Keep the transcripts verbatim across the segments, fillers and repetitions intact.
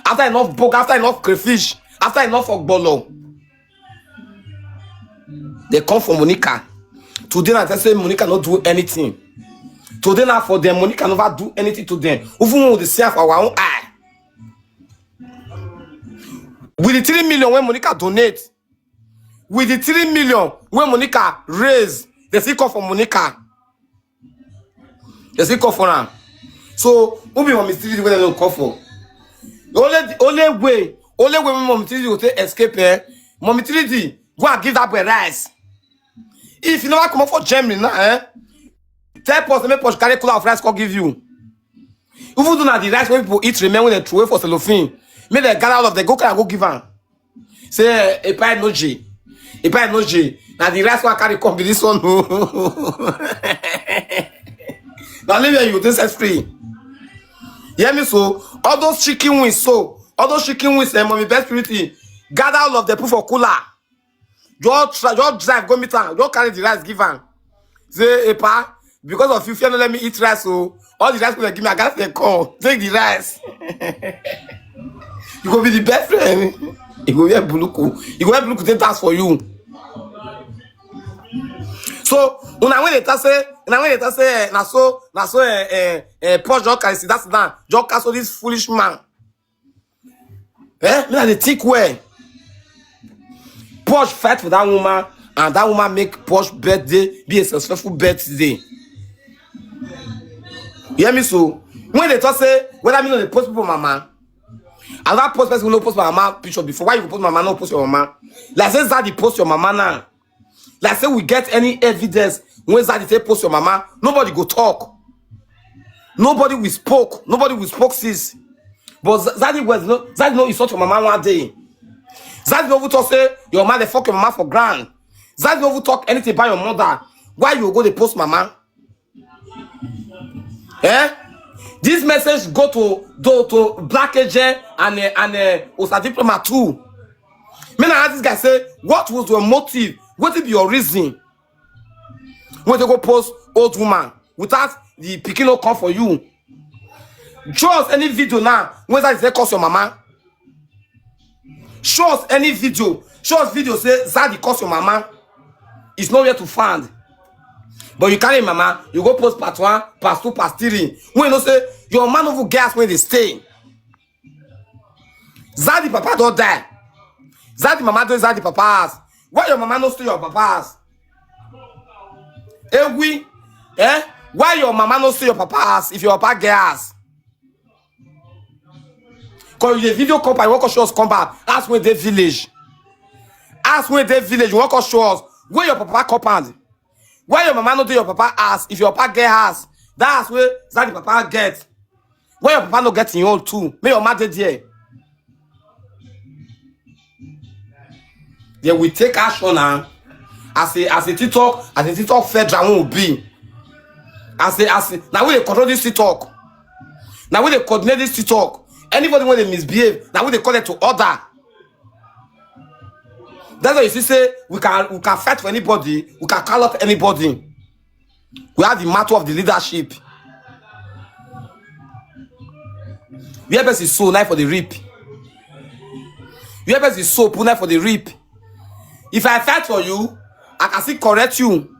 After enough book, after enough crayfish, after enough ogbolo, they come for Monica. Today na tell say Monica no do anything. Today na for them, Monica never do anything to them. Even when we dey see am for our own eye. With the three million wey Monica donate, with the three million wey Monica raise, they still call for Monica. They still call for am. So who be Mommy Three D wey dem no call for? The only, the only way, only way wey Mommy Three D go take escape, eh? Mommy Three D, go and give that boy rice. If you never come up for Germany now, eh? Tell Posh, make Posh carry cooler of rice come give you. Even though na the rice wey people eat remain, wey dem throw away for cellophane, make dem gather all of them, go carry am go give am. Say, eh, Epai no je. Epai no je. Na the rice wey I carry come be this one o. Na only where you dey set free. Hear me so? All those chicken wings so, all those chicken wings, eh, Mommy Best Purity, gather all of them, put for cooler. Just try, just drive go meet am. Just carry the rice give am. Say, "Epa, because of you, fear no let me eat rice o. All the rice wey dem give me, I gather dem come. Take the rice." You go be the best friend. You go wear buluku. You go wear buluku take dance for you. So una wey dey talk say, una wey dey talk say, eh, na so, na so, eh, eh, eh, Posh just carry sit down, sit down, just cancel this foolish man. Eh? Me, I dey think well. Posh fight for that woman, and that woman make Posh birthday be a successful birthday. You hear me so? When they talk say, whether me no dey post people mama, I never post person wey no post my mama picture before. Why you go post my mama, no post your mama? Like say Zaddy post your mama now. Like say we get any evidence when Zaddy take post your mama, nobody go talk. Nobody will spoke. Nobody will spoke since. But Z-, Zaddy was no, Zaddy no insult your mama one day. Zaddy no even talk say your mama dey fuck your mama for ground. Zaddy no even talk anything about your mother. Why you go dey post mama? Eh? This message go to, to, to Black Agent and, uh, and, uh, Osa Diploma too. Me na ask this guy say, what was your motive? What be your reason? When they go post old woman without the pikin no come for you. Show us any video now when Zaddy say curse your mama. Show us any video. Show us video say Zaddy curse your mama. It's nowhere to find. But you carry mama, you go post part one, part two, part three. When you know say your man no get house when they stay. Zaddy papa don die. Zaddy mama don Zaddy papa house. Why your mama no stay your papa house? Ewi, eh? Why your mama no stay your papa house if your papa get house? Cause you dey video compound, you wan come show us compound. House wey dey village. House wey dey village, you wan come show us where your papa compound. Why your mama no dey your papa house if your papa get house? That house wey Zaddy papa get. Why your papa no get him own too? Make your mama dey there. They will take action now. As a, as a TikTok, as a TikTok federal one will be. As a, as a, now we dey control this TikTok. Now we dey coordinate this TikTok. Anybody when they misbehave, now we dey call it to order. That's why you see say we can, we can fight for anybody, we can call out anybody. We have the matter of the leadership. Where person sow, knife for the reap. Where person sow, put knife for the reap. If I fight for you, I can still correct you.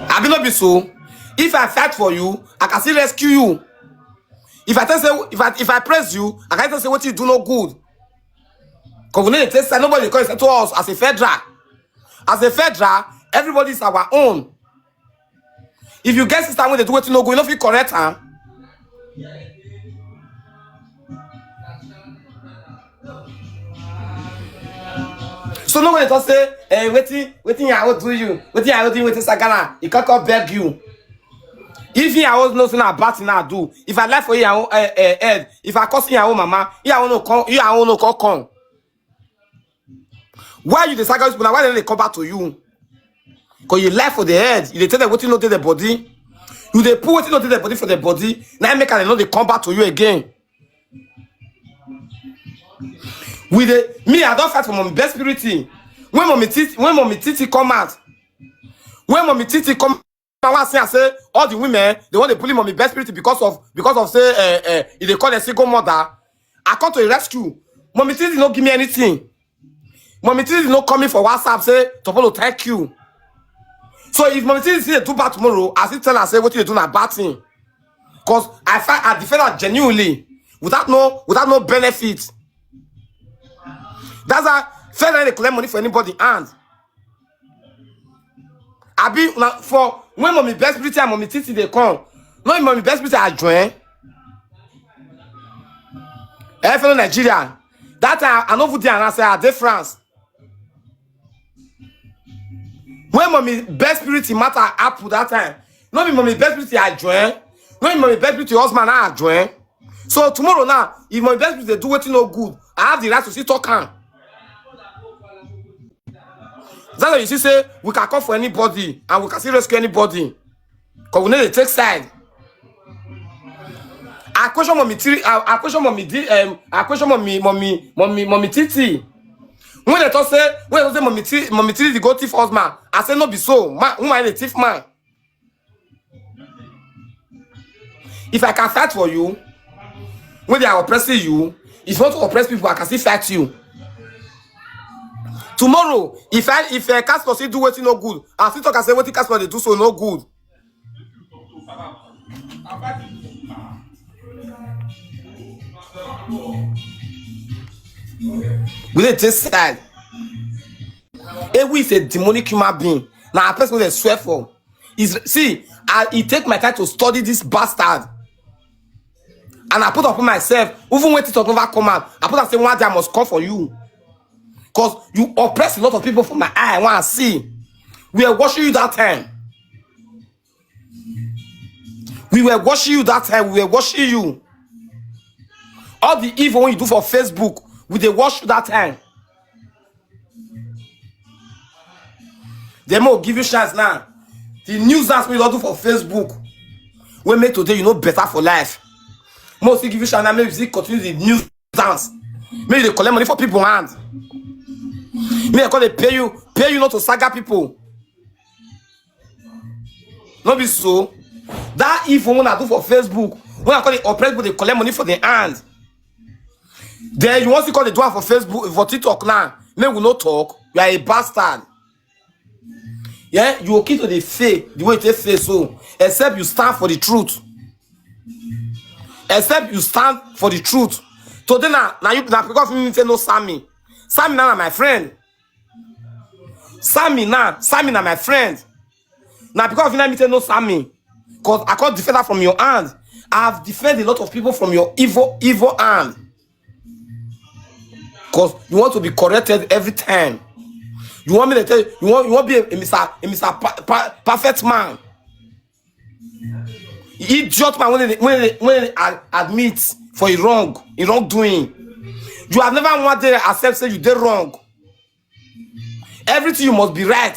Abi no be so? If I fight for you, I can still rescue you. If I tell say, if I, if I praise you, I can tell say what you do no good. Cause we need to say nobody call to us as a federal. As a federal, everybody is our own. If you get sister when they do wetin no good, you no fit correct her. So nobody talk say, eh, wetin, wetin I will do you, wetin I will do you, wetin Sagana, he can't come beg you. If he, I was nothing about him, I do. If I lie for you, I won't, eh, eh, head. If I curse you, I won't mama. You, I won't come. You, I won't come. Why you dey saga people now? Why they no dey come back to you? Cause you lie for the head. You dey tell them wetin no dey the body. You dey put wetin no dey the body for the body. Now make am no dey come back to you again. We dey, me, I don fight for Mommy Best Purity. When Mommy Titi, when Mommy Titi come out, when Mommy Titi come I wan say, I say all the women, they want to bully Mommy Best Pretty because of, because of say, uh, uh, if they call a single mother. I come to the rescue. Mommy Titi no give me anything. Mommy Titi no coming for WhatsApp say, "Topolo, thank you." So if Mommy Titi dey do bad tomorrow, I still tell her say wetin dey do na bad thing. Because I fight, I defend her genuinely, without no, without no benefit. That's why fair na dey collect money for anybody hand. Abi na for when Mommy Best Pretty and Mommy Titi dey come, no, Mommy Best Pretty I join. Eh, fellow Nigeria, that time I no even dey around, say I dey France. When Mommy Best Pretty matter happen that time, no be Mommy Best Pretty I join, no be Mommy Best Pretty husband I join. So tomorrow now, if Mommy Best Pretty dey do wetin no good, I have the right to still talk am. That's why you see say we can come for anybody and we can still rescue anybody. Because we no dey take side. I question Mommy Tiri, I, I question Mommy Di, um, I question Mommy, Mommy, Mommy, Mommy Titi. When they talk say, when they talk say Mommy Tiri, Mommy Tiri dey go thief husband, I say no be so. Man, woman dey thief man. If I can fight for you, when they are oppressing you, if you want to oppress people, I can still fight you. Tomorrow, if I, if a Casper still do wetin no good, I still talk and say wetin Casper dey do so no good. We dey take side. Ewu is a demonic human being. Na a person wey dey swear for. Is, see, I, e take my time to study this bastard. And I put upon myself, even when TikTok never come out, I put am say one day I must come for you. Because you oppress a lot of people for my eye, I want to see. We are watching you that time. We were watching you that time. We were watching you. All the evil when you do for Facebook, we dey watch you that time. Dem go give you chance now. The nuisance wey you don do for Facebook, wey make today you no better for life. Mo still give you chance now, make you still continue the nuisance. Make you dey collect money for people hand. Make I come dey pay you, pay you not to saga people. No be so. That evil wey I do for Facebook, when I come dey oppress people, dey collect money for their hand. Then you want to come dey do am for Facebook, for TikTok now. Make we no talk. You are a bastard. Yeah, you go keep to dey fail the way you take fail so. Except you stand for the truth. Except you stand for the truth. Today na, na you, na because me say no Sammy. Sammy na, na my friend. Sammy na, Sammy na my friend. Na because of na me say no Sammy. 'Cause I can't defend her from your hand. I have defended a lot of people from your evil, evil hand. 'Cause you want to be corrected every time. You want me to tell you, you want, you want be a, a Mister, a Mister Pa-, Pa-, Perfect Man. Idiot man, when they, when they, when they ad-, admit for a wrong, a wrongdoing. You have never one day accept say you did wrong. Everything you must be right.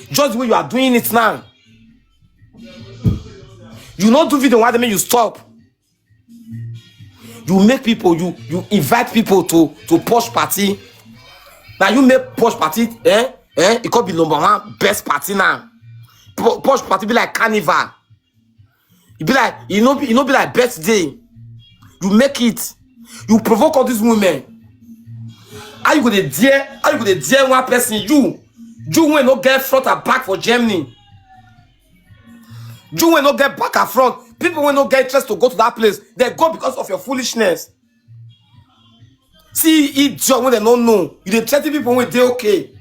Just the way you are doing it now. You no do video, why they make you stop? You make people, you, you invite people to, to posh party. Now you make posh party, eh? Eh? It could be number one best party now. Po-, posh party be like carnival. It be like, you know, you know, be like birthday. You make it. You provoke all these women. How you go dey dare? How you go dey dare one person? You, you wey no get front and back for Germany. You wey no get back and front. People wey no get interest to go to that place, they go because of your foolishness. See, idiot wey they no know. You dey threaten people wey dey okay.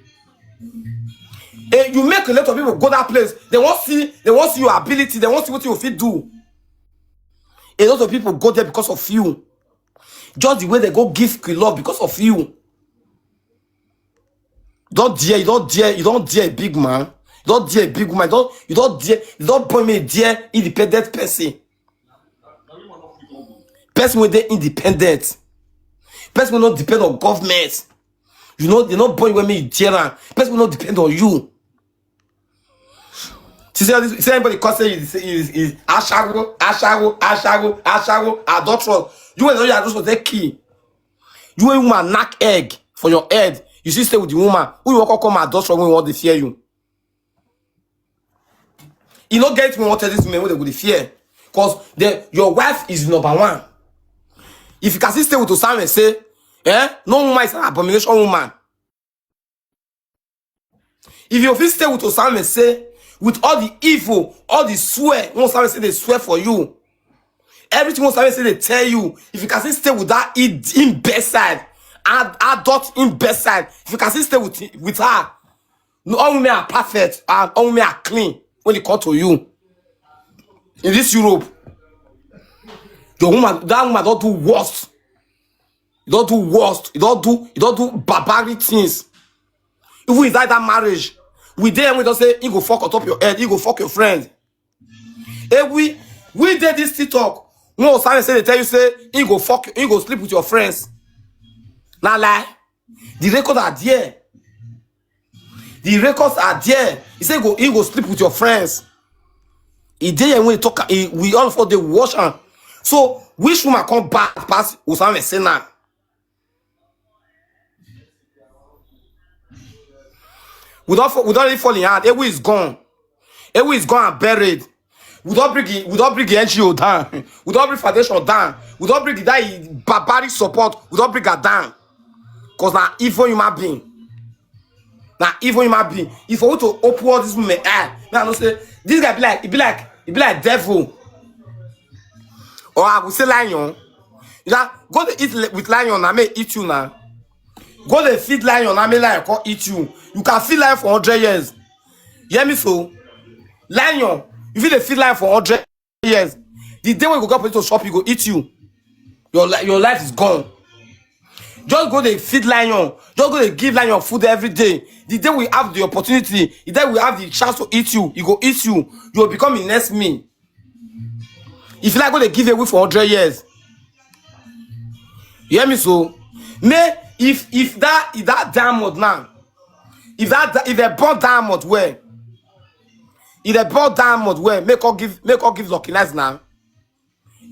Eh, you make a lot of people go that place. They won't see, they won't see your ability. They won't see what you fit do. A lot of people go there because of you. Just the way they go give Queen love because of you. Don't dare, you don't dare, you don't dare a big man. You don't dare a big woman. You don't, you don't dare, you don't point me dare independent person. Person wey dey independent. Person wey no depend on government. You know, they no born you when me dare am. Person wey no depend on you. See, see, see anybody come say is, is, is ashawo, ashawo, ashawo, ashawo, adulterous. You wey no adulterous, they kill. You wey woman knock egg for your head. You see, stay with the woman. Who you walk come adulterous when you want to fear you? You no get me wanted this woman wey dey go dey fear. Because the, your wife is number one. If you can still stay with Osameh, say, eh? No woman is an abomination woman. If you fit stay with Osameh, say, with all the evil, all the swear, wey Osameh say they swear for you, everything wey Osameh say they tell you, if you can still stay with that id-, in bedside, ad-, adult in bedside, if you can still stay with, with her, no, all women are perfect and all women are clean when it comes to you. In this Europe, your woman, that woman don't do worst. You don't do worst. You don't do, you don't do barbaric things. If we die that marriage, we there and we don't say, "You go fuck on top your head, you go fuck your friend." If we, we did this TikTok, no, Osameh say they tell you, say, "You go fuck, you go sleep with your friends." Now lie. The records are there. The records are there. He said, "Go, you go sleep with your friends." He did, and we talk, he, we all for the watch am. So, which woman come back past Osameh say now? We don't, fa-, we don't really fall in hand. Ewu is gone. Ewu is gone and buried. We don't bring it, we don't bring the N G O down. We don't bring foundation down. We don't bring that barbaric support. We don't bring her down. Because now evil human being. Now evil human being. If I want to open all this women, ah, now I know say this guy be like, he be like, he be like devil. Or I will say lion. You know, go to eat li-, with lion, I may eat you now. Go to feed lion, I may lion come eat you. You can feed lion for hundred years. Hear me so? Lion, if you dey feed lion for hundred years, the day when you go get opportunity to chop, you go eat you. Your li-, your life is gone. Just go dey feed lion. Just go dey give lion food every day. The day we have the opportunity, the day we have the chance to eat you, he go eat you. You will become the next me. If you like, go dey give away for hundred years. You hear me so? May, if, if that, if that diamond now, if that, if they burn diamond well, if they burn diamond well, make her give, make her give Lucky Nice now.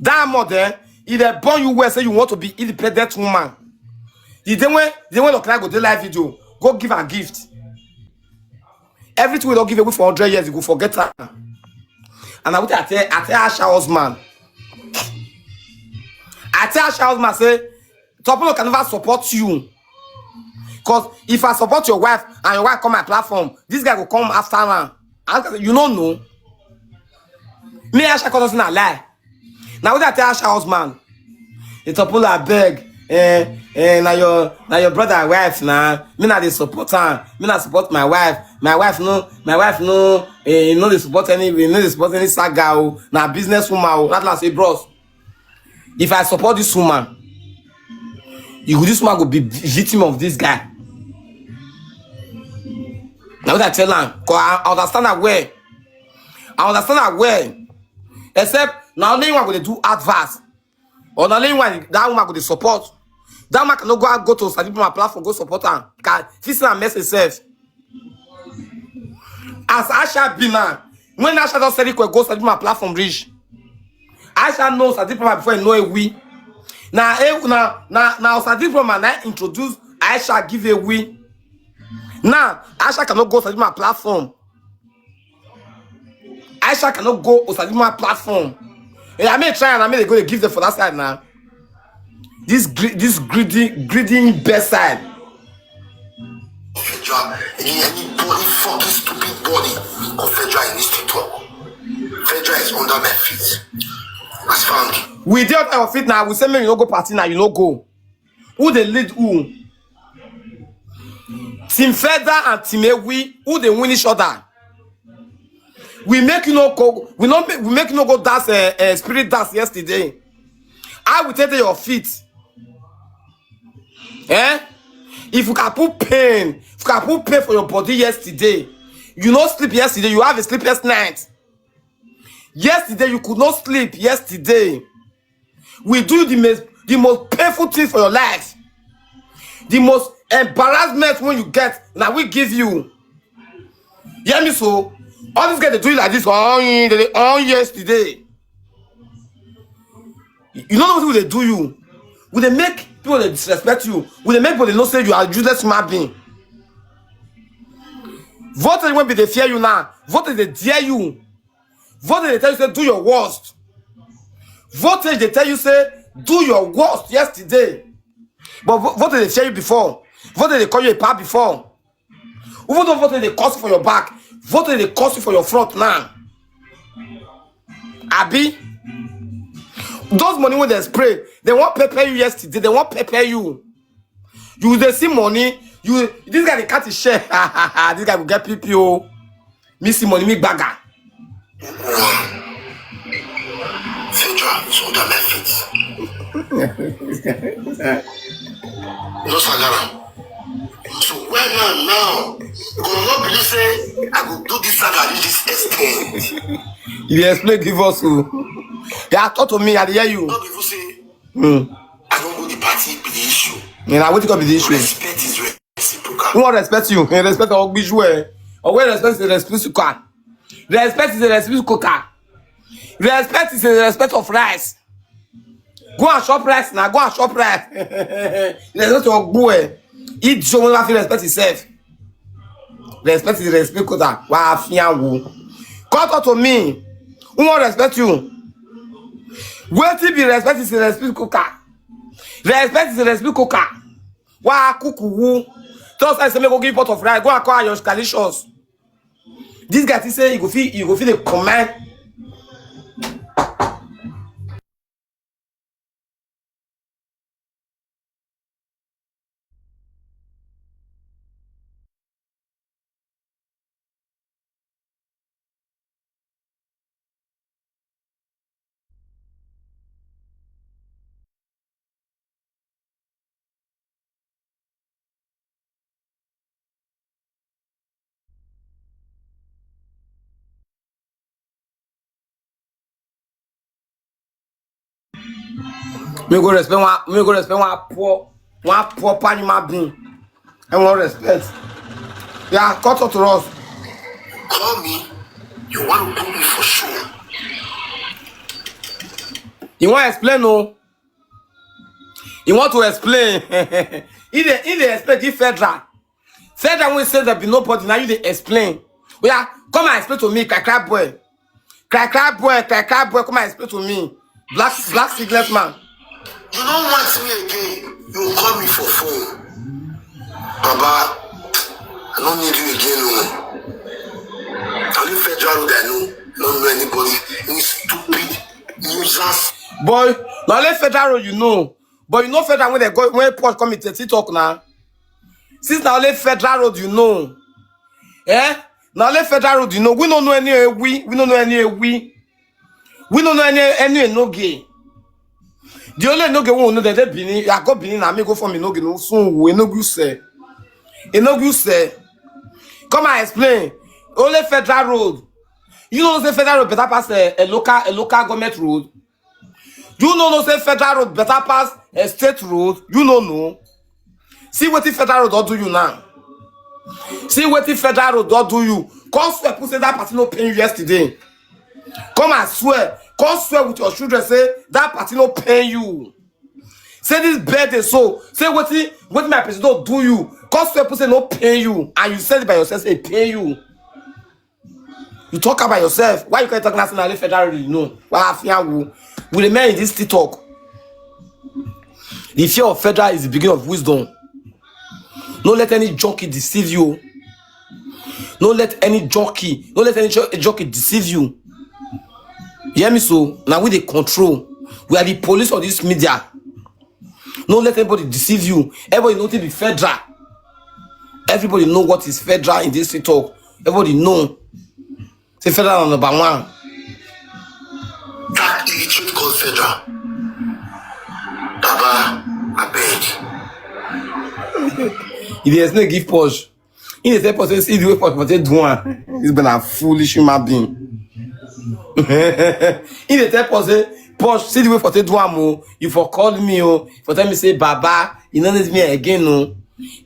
Diamond, eh? If they burn you well, say you want to be independent woman. The day when, the day when Lucky Nice go dey live video, go give her gift. Everything we don't give away for hundred years, you go forget her. And I would tell, I tell Asha husband. I tell Asha husband, say, Topolo can never support you. Because if I support your wife and your wife come my platform, this guy will come after her. And you don't know. Me, Asha, cause na lie. Now what I tell Asha husband? It's a pull, I beg. Eh, eh, now your, now your brother wife now. Me now they support her. Me now support my wife. My wife no, my wife no, eh, no they support any, no they support any saga. Oh. Now business woman. Oh. Not last say, bros. If I support this woman, you, this woman go be victim of this guy. Now what I tell her, 'cause I, I understand her well. I understand her well. Except now only one go dey do adverts. Or na only one that woman go dey support. That woman cannot go out, go to Sadiq my platform, go support her. Can fix her mess herself. As Asha be now, when Asha don Sadiq go Sadiq my platform reach, Asha know Sadiq Prima before he know a we. Now, eh, now, now, now Sadiq Prima now introduce Asha give a we. Now Asha cannot go Sadiq my platform. Asha cannot go Osadima platform. Eh, I may try and I may go to give them for that side now. This gre-, this greedy, greedy best side. Federal, any, any body, fucking stupid body of Federal in this TikTok. Federal is under my feet. As found. We dey on your feet now. We say, "Man, you no go party now, you no go." Who dey lead who? Team Federal and Team Ewi, who dey win each other? We make you no go, we no make, we make you no go dance, eh, eh, spirit dance yesterday. I will take your feet. Eh? If you can put pain, if you can put pain for your body yesterday, you no sleep yesterday, you have a sleepless night. Yesterday, you could not sleep yesterday. We do the most, the most painful thing for your life. The most embarrassment when you get, now we give you. Hear me so? All these guys, they do it like this. Oh, they, they, oh, yesterday. You know what they do you? Will they make people they disrespect you? Will they make people they know say you are useless human being? Vote when be they fear you now. Vote they dare you. Voltage dey tell you say do your worst. Voltage dey tell you say do your worst yesterday. But vo- Voltage dey fear you before. Voltage dey call you a pa before. Even though Voltage dey curse you for your back, Voltage dey curse you for your front now. Abi, those money wey dem spray, dem wan pepper you yesterday, dem wan pepper you. You dey see money, you this guy dey catch his share. This guy go get P P O. Me see money, me gbaga. Federal is under my feet. No Sagara. So why now now? Because no believe say I go do this saga reach this extent. You dey explain give us o. Yeah, talk to me, I dey hear you. No be even say Hmm. I don go the party be the issue. You know wetin come be the issue? Respect is reciprocal. Who wan respect you? He respect our gbiju eh. Or where respect is reciprocal. Respect is a reciprocal. Respect is a respect of rice. Go and chop rice now. Go and chop rice. Respect your boy. Eat your mother feel respect himself. Respect is a reciprocal. Wa fian wo. Come talk to me. Who wan respect you? Wetin be respect is a reciprocal. Respect is a reciprocal. Wa kuku wu. Just like say make go give pot of rice. Go and call your scalicious. This guy think say you go fit you go fit dey command. Me go respect one me go respect one poor one poor animal being. I want respect. Yeah, cut out to us. Call me. You want to call me for sure. You want explain no? You want to explain? If they if they explain give federal, federal will say there be nobody. Now you they explain. Oh yeah, come and explain to me, cry cry boy, cry cry boy, cry cry boy. Come and explain to me, black black sickness man. You don't want me again. You call me for phone. Baba, I don't need you again. No. Only federal road I know. Don't know anybody. Any stupid nuisance. Boy, now let federal road you know. But you know federal when they go when Paul come into TikTok now. Since now let federal road you know. Eh? Now let federal road you know. We don't know any eh, we we don't know any eh, we. We don't know any any eh, no gay. The only no gay one no dey Benin. I go Benin and me go for me no gay no soon we no good say. E no good say. Come and explain. Only federal road. You know say federal road better pass a, a local a local government road. You no know say federal road better pass a state road. You no know. See wetin federal road don do you now. See wetin federal road don do you. Come swear put say that party no pay you yesterday. Come and swear. Come swear with your children say that party no pay you. Say this birthday so. Say wetin wetin my president do you. Come swear put say no pay you and you said it by yourself say e pay you. You talk about yourself. Why you can't talk national federal you know? Why I fear who? We remain in this TikTok. The fear of federal is the beginning of wisdom. No let any junkie deceive you. No let any junkie, no let any jo- junkie deceive you. You hear me so? Now we the control. We are the police of this media. No let anybody deceive you. Everybody know to be federal. Everybody know what is federal in this TikTok. Everybody know. Say federal na number one. That illiterate called federal. Baba, I beg. If you explain give Posh, he dey tell Posh say see the way Posh for take do am. This be na foolish human being. He dey tell Posh say Posh see the way for take do am o. You for call me o. For tell me say Baba, you no need me again o.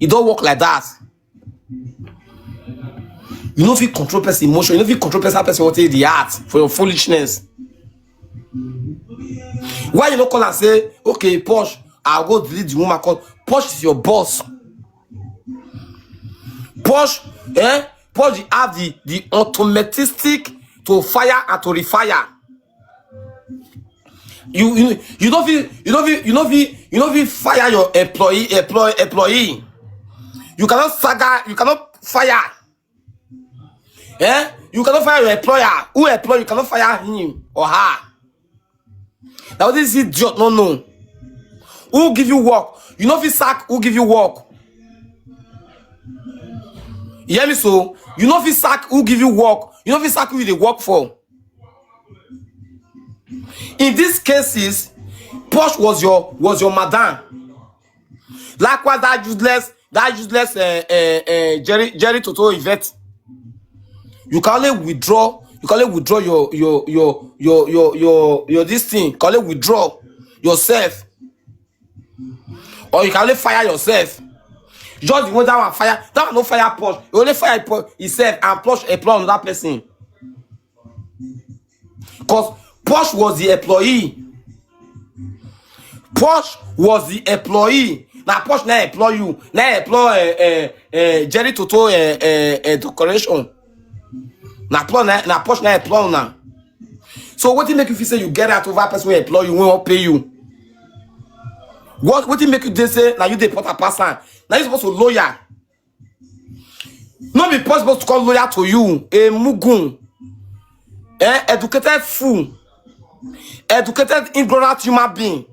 E don work like that. You no fit control person emotion. You no fit control person how person want take react for your foolishness. Why you no call and say, okay, Posh, I'll go delete the woman call. Posh is your boss. Posh, eh? Posh have the the automatistic to fire and to refire. You you you don't feel you don't feel you don't feel you don't feel fire your employee employee employee. You cannot saga you cannot fire. Eh? You cannot fire your employer. Who employ you cannot fire him or her. Now this idiot no no. Who give you work? You know if you sack who give you work. You hear me so? You know if you sack who give you work. You know if you sack who you dey work for. In these cases, Posh was your was your madam. Likewise, that useless that useless uh, uh, uh, Jerry Jerry Toto event. You can only withdraw. You can only withdraw your your your your your your your this thing. You can only withdraw yourself, or you can only fire yourself. Just the one that one fire that one no fire Posh. You only fire Posh himself and Posh employ another person. Because Posh was the employee. Posh was the employee. Now Posh now employ you. Now employ uh, uh, uh, Jerry Toto uh, uh, uh, decoration. Now Posh now, now Posh now employ now. So what do you make you feel say you get out over person who employ you, who won't pay you? What what do you make you they say now you dey put a person? Now you supposed to lawyer. No be possible to call lawyer to you, a mugun, eh, educated fool, educated ignorant human being,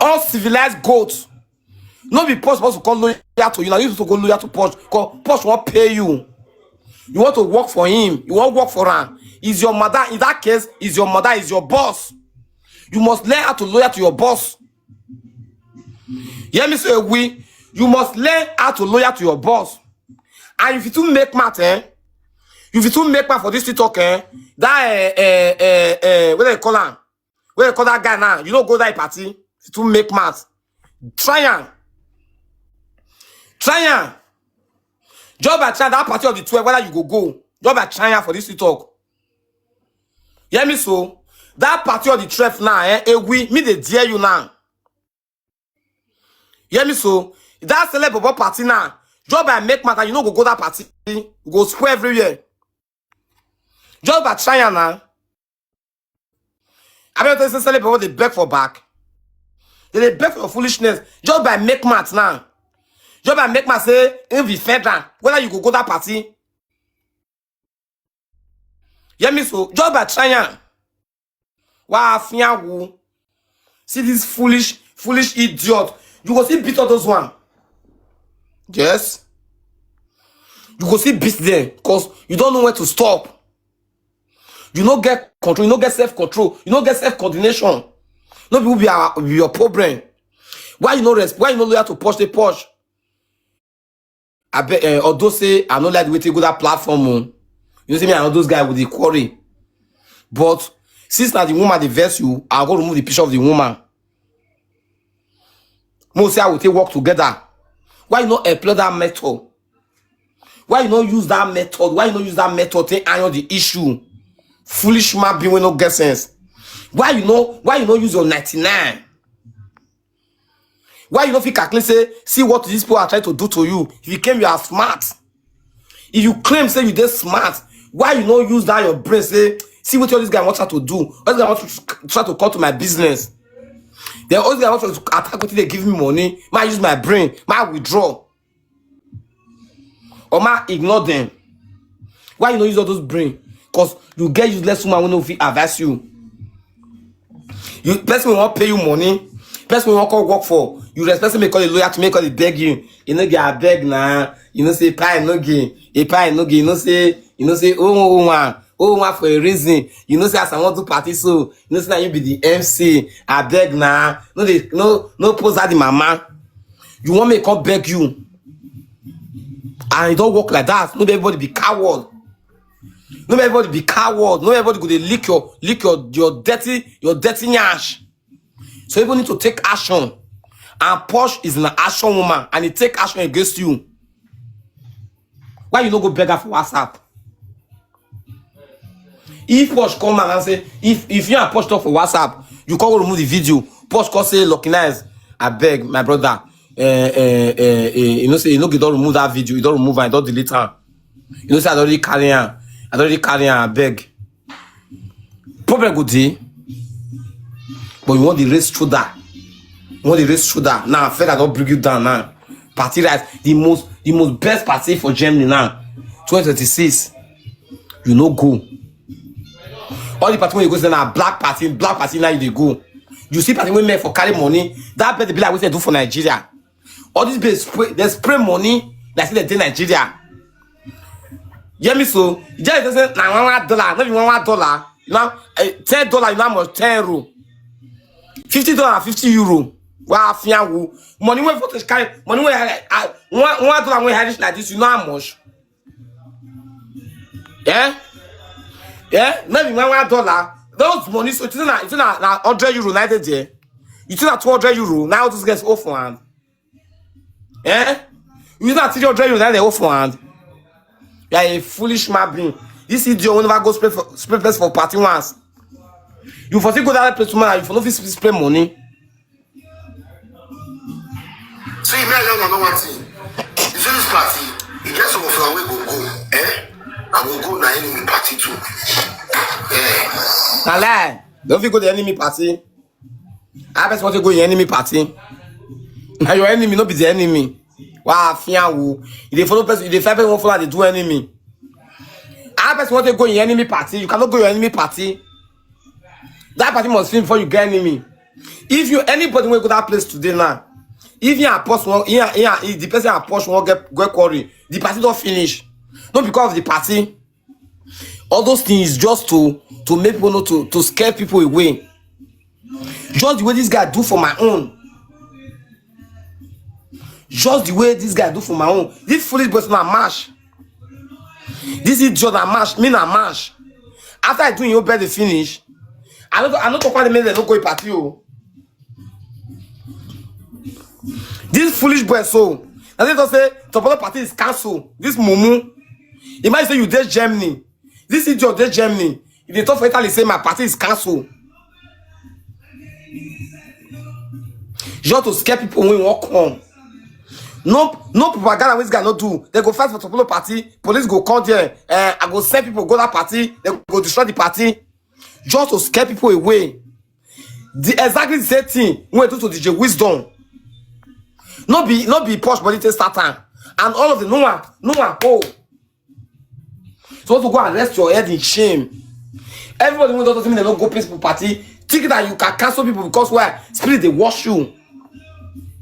uncivilized goat. No be possible to call lawyer to you. Now you to go lawyer to Posh. Cause Posh won't pay you. You want to work for him. You won't work for her. Is your mother in that case? Is your mother is your boss? You must learn how to lawyer to your boss. Hear me say we. You must learn how to lawyer to your boss. And if you too make math, eh? If you too make math for this talk, eh? That eh, eh, eh, eh, what they call am? What they call that guy now? You don't go that party. If you too make math, try am. Try am. Just by trying that party of the twelve, whether you go go. Just by trying for this talk. Hear me so. That party of the twelve now, eh? Eh, we me they dare you now. Hear me so. That celeb bobo party now. Just by make matter, you know go go that party. You go square everywhere. Just by trying now. I bet you say celeb bobo they beg for back. They dey beg for foolishness. Just by make math now. Just by make math say if we fed am, whether you go go that party. Hear me so. Just by trying. Wow, fianwu. See this foolish, foolish idiot. You go see beat all those one. Yes. You go see beat them because you don't know where to stop. You no get control. You no get self control. You no get self coordination. No people be, our, be your problem. Why you no rest? Why you no loyal to Posh? They Posh. I bet. Uh, although say I no like the way to go that platform. Oh. You know, see me and all those guys with the quarry. But since now the woman they vex you, I go remove the picture of the woman. Mo say I will take work together. Why you not employ that method? Why you not use that method? Why you not use that method to iron the issue? Foolish man being with no get sense. Why you know? Why you not use your ninety-nine? Why you no fit calculate say see what these people are trying to do to you? If you claim you are smart, if you claim say you dey smart, why you no use that your brain say see what all this guy wants to do? All this guy wants to try to come to my business. Then all this guy wants to attack what they give me money. Ma use my brain, ma withdraw. Or ma ignore them. Why you no use all those brain? Because you get useless woman who no fit advise you. You person will not pay you money. Person will not call work for you. Respect me call a lawyer to make all the beg you. You know get a beg now. You know say pie no gain. A pie no gain. You know say you know say oh oh one oh one for a reason. You know say as I want to party so you know say now you be the M C. I beg now. No they no no pose at the mama. You want me come beg you. And it don't work like that. No be everybody be coward. No be everybody be coward. No be everybody go dey lick your lick your your dirty your dirty nyash. So people need to take action. And Posh is an action woman and he take action against you. Why you no go beg her for WhatsApp? If Posh come out and say if if you and Posh talk for WhatsApp, you come go remove the video. Posh come say lucky nice. I beg my brother. Uh, uh, uh, uh, you know say you no get don remove that video. You don remove am. You don delete am. You know say I don already carry am. I don dey carry am, abeg. Problem go dey, but you wan dey raise shoulder. You wan dey raise shoulder. Now, fed, I don bring you down now. Party rice, the most, the most best party for Germany now. Twenty twenty-six, you no go. All the party wey you go say na black party, black party, now you dey go. You see party wey make for carry money. That bet be like wetin dem do for Nigeria. All these babes spray, they spray money like say they dey Nigeria. Hear me so, you just say na one one dollar, not even one one dollar. You know, eh, ten dollar, you know how much? Ten euro. Fifty dollar, fifty euro. Wow, fianwu. Money wey for carry, money wey I, I, one, one dollar wey I reach like this, you know how much? Yeah? Yeah? Not even one one dollar. Those money, so it's not, it's not na hundred euro, neither there. It's not two hundred euro. Now those guys off for hand. Eh? You not three hundred euro, now they off for hand. You are a foolish man being. This idiot will never go spray for, spray first for party once. You for still go that place tomorrow, you for no fit spray money. See, me, I don't know one thing. You see this party, you get some of them wey go go, eh? I go go na enemy party too. Eh? Na lie. Don't fit go the enemy party. I person want to go your enemy party. Now your enemy, not be the enemy. Wow, fianwu. You dey follow person, you dey find person who follow dey do enemy. I person want to go your enemy party. You cannot go your enemy party. That party must finish before you get enemy. If you, anybody wey go that place today now, if you are post one, yeah, yeah, if the person are post one get get quarry, the party don't finish. Not because of the party. All those things just to to make people know, to to scare people away. Just the way this guy do for my own. Just the way this guy do for my own. This foolish person na mash. This idiot na mash. Me na mash. After I do your bed finish, I no I no talk about the men that no go party o. This foolish boy so, na they talk say Topolo party is cancelled. This mumu. Imagine say you dey Germany. This idiot dey Germany. If they talk for Italy, say my party is cancelled. Just to scare people wey wan come. No, no propaganda wey this guy no do. They go fight for Topolo party. Police go come there. Eh, I go send people go that party. They go destroy the party. Just to scare people away. The exactly the same thing wey do to D J Wisdom. No be no be posh body take start am. And all of the no one, no one, oh. So to go and rest your head in shame. Everybody wey don talk say make dem no go peaceful party, think that you can cancel people because why? Spirit dey wash you.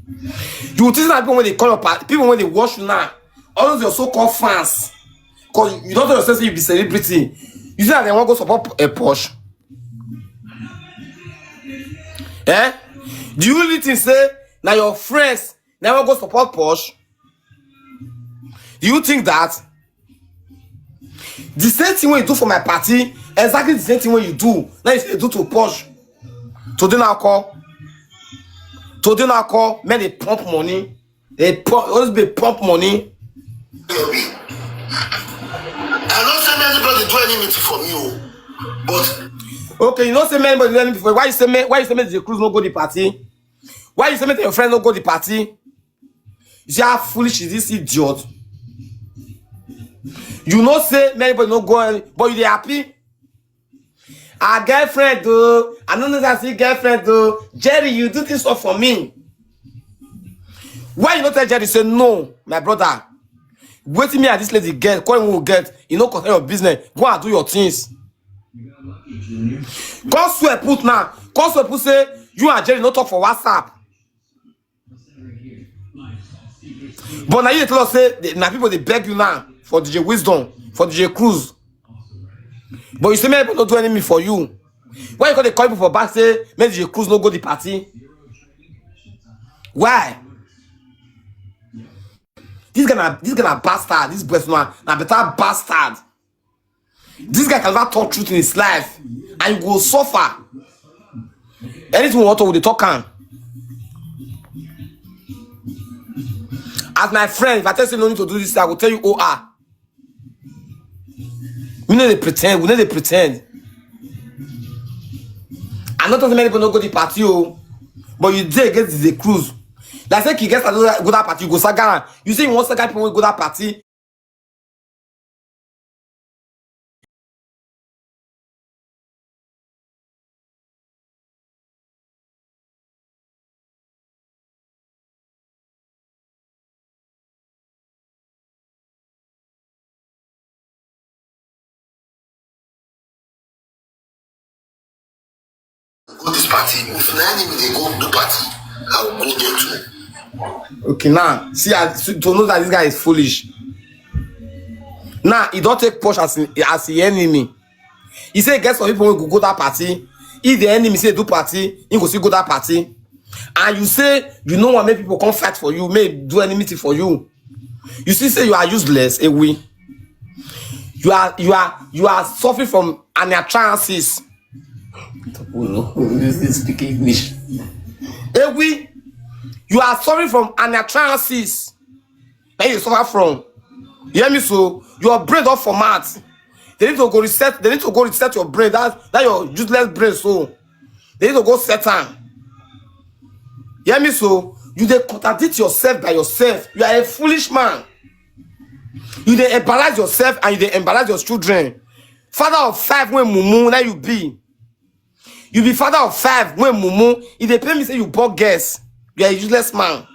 You think that people wey dey call your party, people wey dey wash you now, all those your so-called fans, because you don tell yourself say you be celebrity, you think that dem wan go support a posh? Eh? Do you really think say na your friends na wan go support posh? Do you think that? The same thing wey you do for my party, exactly the same thing wey you do, now you still dey do to posh. Today na call. Today na call, men dey pump money. They pump, always be pump money. I don't say anybody do anything for me, oh. But Okay, you know say many body do anything for you. Why you say me? Why you say make the cruise no go the party? Why you say make your friend no go the party? You see how foolish is this idiot? You know say many body no go, but you dey happy. Our girlfriend though, I no know that see girlfriend though. Jerry, you do this stuff for me. Why you no tell Jerry say no, my brother? Wetin me and this lady get, call him who get, you no concern your business. Go and do your things. Come swear put now. Come swear put say you and Jerry no talk for WhatsApp. But now you dey tell us say na people dey beg you now for D J Wisdom, for D J Cruise. But you say make people no do anything for you. Why you go dey call people for back say make D J Cruise no go the party? Why? This guy na this guy na bastard. This boy na na better bastard. This guy can never talk truth in his life, and you go suffer. Anything we want to, we dey talk am. As my friend, if I tell you no need to do this, I go tell you, oh ah. We no dey pretend. We no dey pretend. I no talk say many people no go the party, oh, but you dey against the cruise. Like say King Gangsta go that party, you go saga am. You say you wan saga people wey go that party. Go this party. If na enemy dey go do party, I will go there too. Okay, now see, as to know that this guy is foolish. Now he don't take Posh as an, as the enemy. He say get some people wey go go that party. If the enemy say do party, he go still go that party. And you say you know what make people come fight for you, make do anything for you. You see, say you are useless, Ewi. You are you are you are suffering from anatransis. This is speaking English. Ewi, you are suffering from anatransis. Where you suffer from? You hear me? So your brain don't format. They need to go reset. They need to go reset your brain. That that your useless brain. So they need to go set am. You hear me? So you dey contradict yourself by yourself. You are a foolish man. You dey embarrass yourself and you dey embarrass your children. Father of five wey mumu na you be. You be father of five wey mumu. E dey pain me say you born girls. You are a useless man.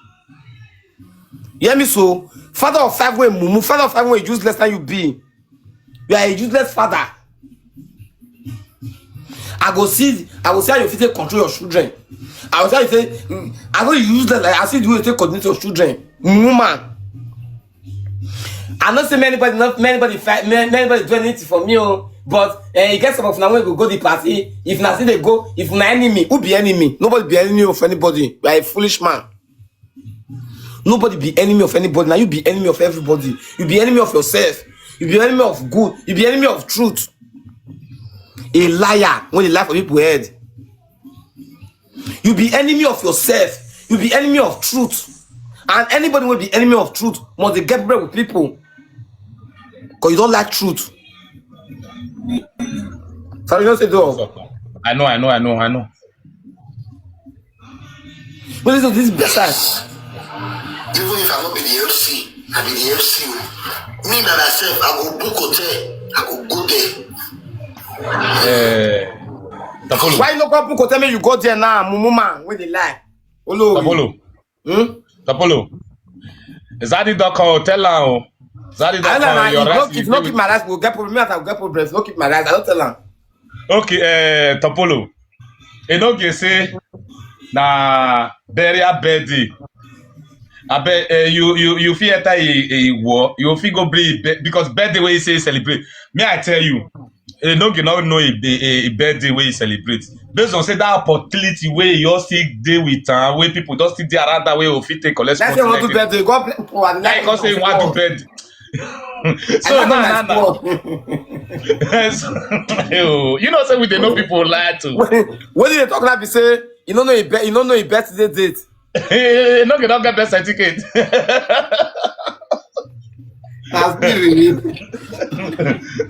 You hear me? So father of five wey mumu, father of five wey useless na you be. You are a useless father. I go see, I go see how you fit take control your children. I go see how you take, mm, I know you useless. Like I see the way you take coordinate your children, woman. I know say many body, not many body fight, many, many body do anything for me, oh. But eh, you get some of now when we go the party. If na still they go, if na enemy, who be enemy? Nobody be enemy of anybody. You are a foolish man. Nobody be enemy of anybody. Now you be enemy of everybody. You be enemy of yourself. You be enemy of good. You be enemy of truth. A liar when they lie for people head. You be enemy of yourself. You be enemy of truth. And anybody will be enemy of truth must they get bread with people. Because you don't like truth. Sorry, you don't say though. I know, I know, I know, I know. But listen to this bastard. Even if I no be the M C, I be the M C o. Me by myself, I go book hotel. I go go there. Eh, Tapolo, Why you no come book hotel? Me you go there now, mumu man. Where they lie? Olo. Tapolo, Hmm? Tapolo. Zaddy don come, tell am o. Zaddy I don don't know. come, your If rice not, you if not do keep my rice, we'll get problem. Me, I will get problem. If not keep my rice, I don't tell her. Okay, eh, Tapolo. E no get say na burial birthday. I bet uh, you you you fit enter a, a war. You fit go bring be- because birthday wey you say celebrate. Me I tell you, e no get no know a, a, a birthday wey you celebrate. Based on say that opportunity wey you all still dey with am, wey people don still dey around that way, you fit take collect That's why I want to something like birthday. God bless. Oh, I That you come say you wan do birthday. So I no, like no, no. my So, you know, say we dey know people lie too. What did they talk like? Be say you don't know a bet. You don't know a birthday date. Eh, no, you don't get birth certificate. That's really.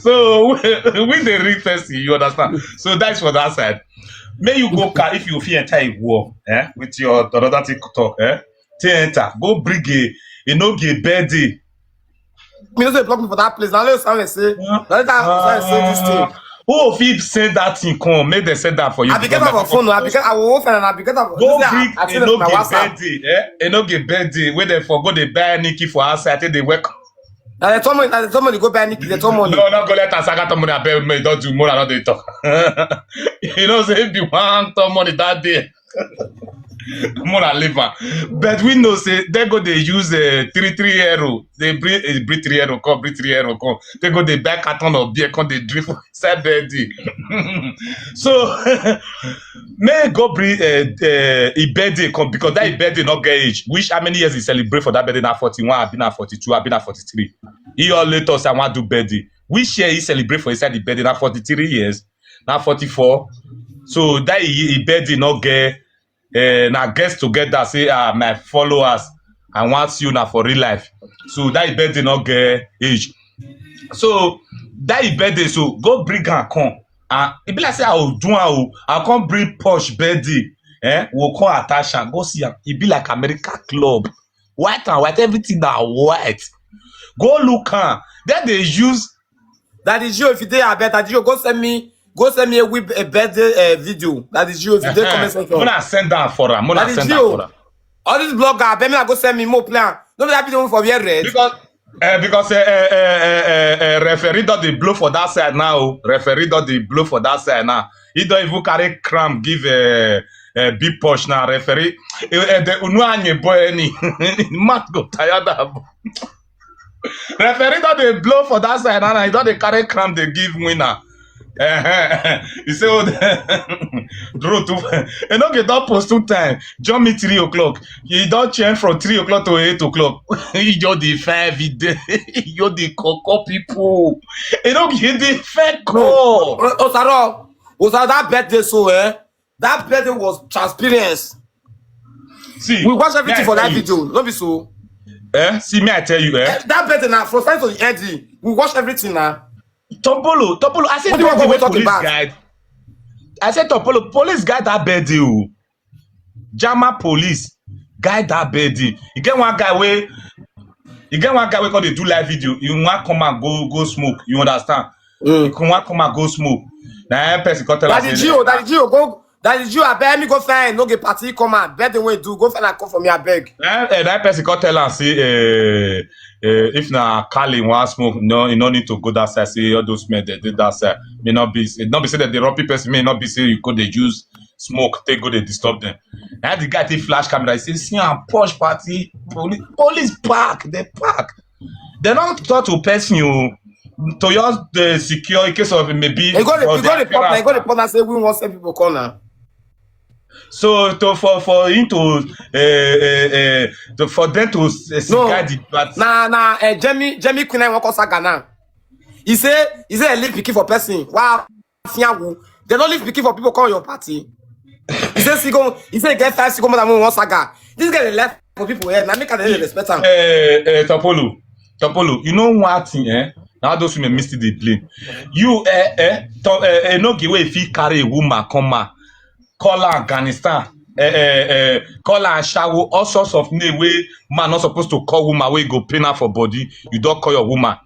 So we, we the real person, you understand? So that's for that side. May you go car if you feel enter a war, eh? With your another thing talk, eh? Take enter, go bring a, a no get birthday. Me no say block me for that place. Now let's say. Now let that say this thing. Who fit send that thing come? Make them send that for you. I be get because off of phone. I be get. I will open and I be get off. Go This bring is- I a tell no my get WhatsApp. Birthday, eh? A no get birthday. Where they for go they buy Nikki for outside. I think they welcome. Now the someone. Now the someone go buy Nikki. The someone. No, no, go let us. I got money. I bet me don't do more. I don't dey talk. You know, say if you want some money that day, more I leave am. But we know say they go they use a three three arrow. They bring a bring three arrow come, bring three arrow come. They go they buy carton of beer, come they drink for inside birthday. So may go bring uh, uh, a birthday come because that birthday not get age. Which how many years he celebrate for that birthday? Now forty-one, I been at forty-two, I been at forty-three. He all let us I want do birthday. Which year he celebrate for inside the birthday? Now forty-three years, now forty-four. So that he, he birthday not get uh, now gets together say ah my followers, I want you now for real life. So that he birthday not get age. So that he birthday so go bring and come. And it be like say I will do am o. I come bring Posh birthday. Eh, we'll come attach am. Go see am. It be like America club. White and white, everything na white. Go look am. Then they use That is you. If you dey, I bet that you go send me. Go send me a whip a birthday uh, video. That is you. If you dey comment section. Mona send that for am. Mona That is send that you. For am. All these blogger, I bet me I go send me more plan. No be that video for wear red. Because Uh, because uh, uh, uh, uh, uh, referee don dey blow for that side now. Referee don dey blow for that side now. He don even carry cramp give uh, uh, big push now. Referee, uh, uh, the unu anye boy any. Mat go tired am. Referee don dey blow for that side now. He don dey carry cramp dey give winner. Uh-huh. He say, oh, draw two. Enoge don post two time. Join me three o'clock. He don change from three o'clock to eight o'clock. He just dey fair every day. He just dey koko people. Enoge, he dey fair call. Osaro, Osaro, that birthday so eh, that birthday was transparent. See, We watch everything me, for I that tell you. Video, no be so. Eh? See me, I tell you, eh? Eh, That birthday now, from start to end, we watch everything now. Topolo, Topolo, I say What do you want birthday to talk police about? Guide. I say Topolo, police guide that birthday. Oh. Jama police guide that birthday. You get one guy where you get one guy we call dey do live video. You want come and go go smoke. You understand? Mm. You can want come and go smoke. Now person come tell us. Daddy Gio, Daddy Gio, go. Daddy Gio, I bet me go find no get party come out. Bet the way do. Go find a call for me, I beg. Eh, eh, that person come tell us say, eh, eh, if na Kali wan smoke, no, you no need to go that side. Say all those men they did that side. May not be, it not be say that the robbing person may not be say you go dey use smoke, they go dey disturb them. Now the guy take flash camera, he say, see am, push party, police, police park, they park. They not talk to person you to just uh, secure in case of maybe. You go the, for you go the appearance. pop, you go the pop and say we want some people come now. So to for for him to uh, uh, uh, to, for them to uh, No. guide the party. Nah, nah, uh, Jamie, Jamie Queen, I walk saga now. He say, he say, a leave pikin for person. Wow, fiawu. They don't leave pikin for people come your party. He say, see go, he say, get five, see go more than one saga. This guy dey left for people here. Now make I dey respect him. Uh, uh, Topolo, Topolo, you know one thing, eh? Now those women miss the blame. You, eh, eh, to, eh, eh, no give way if he carry a woman, come on, call her Afghanistan, eh, eh, eh, call her Ashawo, all sorts of name way man not supposed to call woman wey go pain her for body. You don't call your woman.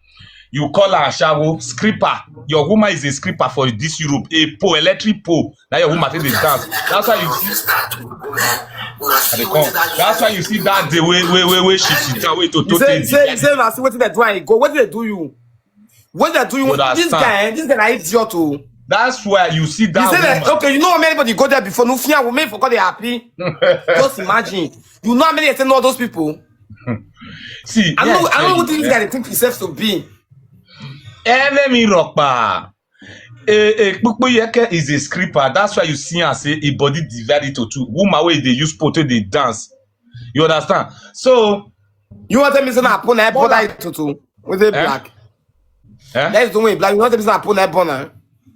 You call her Ashawo, scripper. Your woman is a scripper for this Europe. A pole, electric pole. Now your woman take the dance. That's why you see. I dey come. That's why you see that the way way way way she sit down way to He to say, take he say, he the say, I see what they do and go. What they do you? What they do you? But I This stand. Guy, eh, this guy, na idiot too. That's why you see He that say that, woman. Okay, you know how many people go there before? No fear, we make for God they happy. Just imagine. You know how many they say no those people? See, I me, know, I tell know you, what this eh, guy they think himself to be. Enemy rockpa. Eh, eh, Kpukpuyeke is a scripper. That's why you see and say a body divided to two. Woman wey dey use photo dey dance. You understand? So You want to tell me something upon that bother it to two? With the Eh? Black. Eh? That is the way black. You want to tell me something upon that bonner?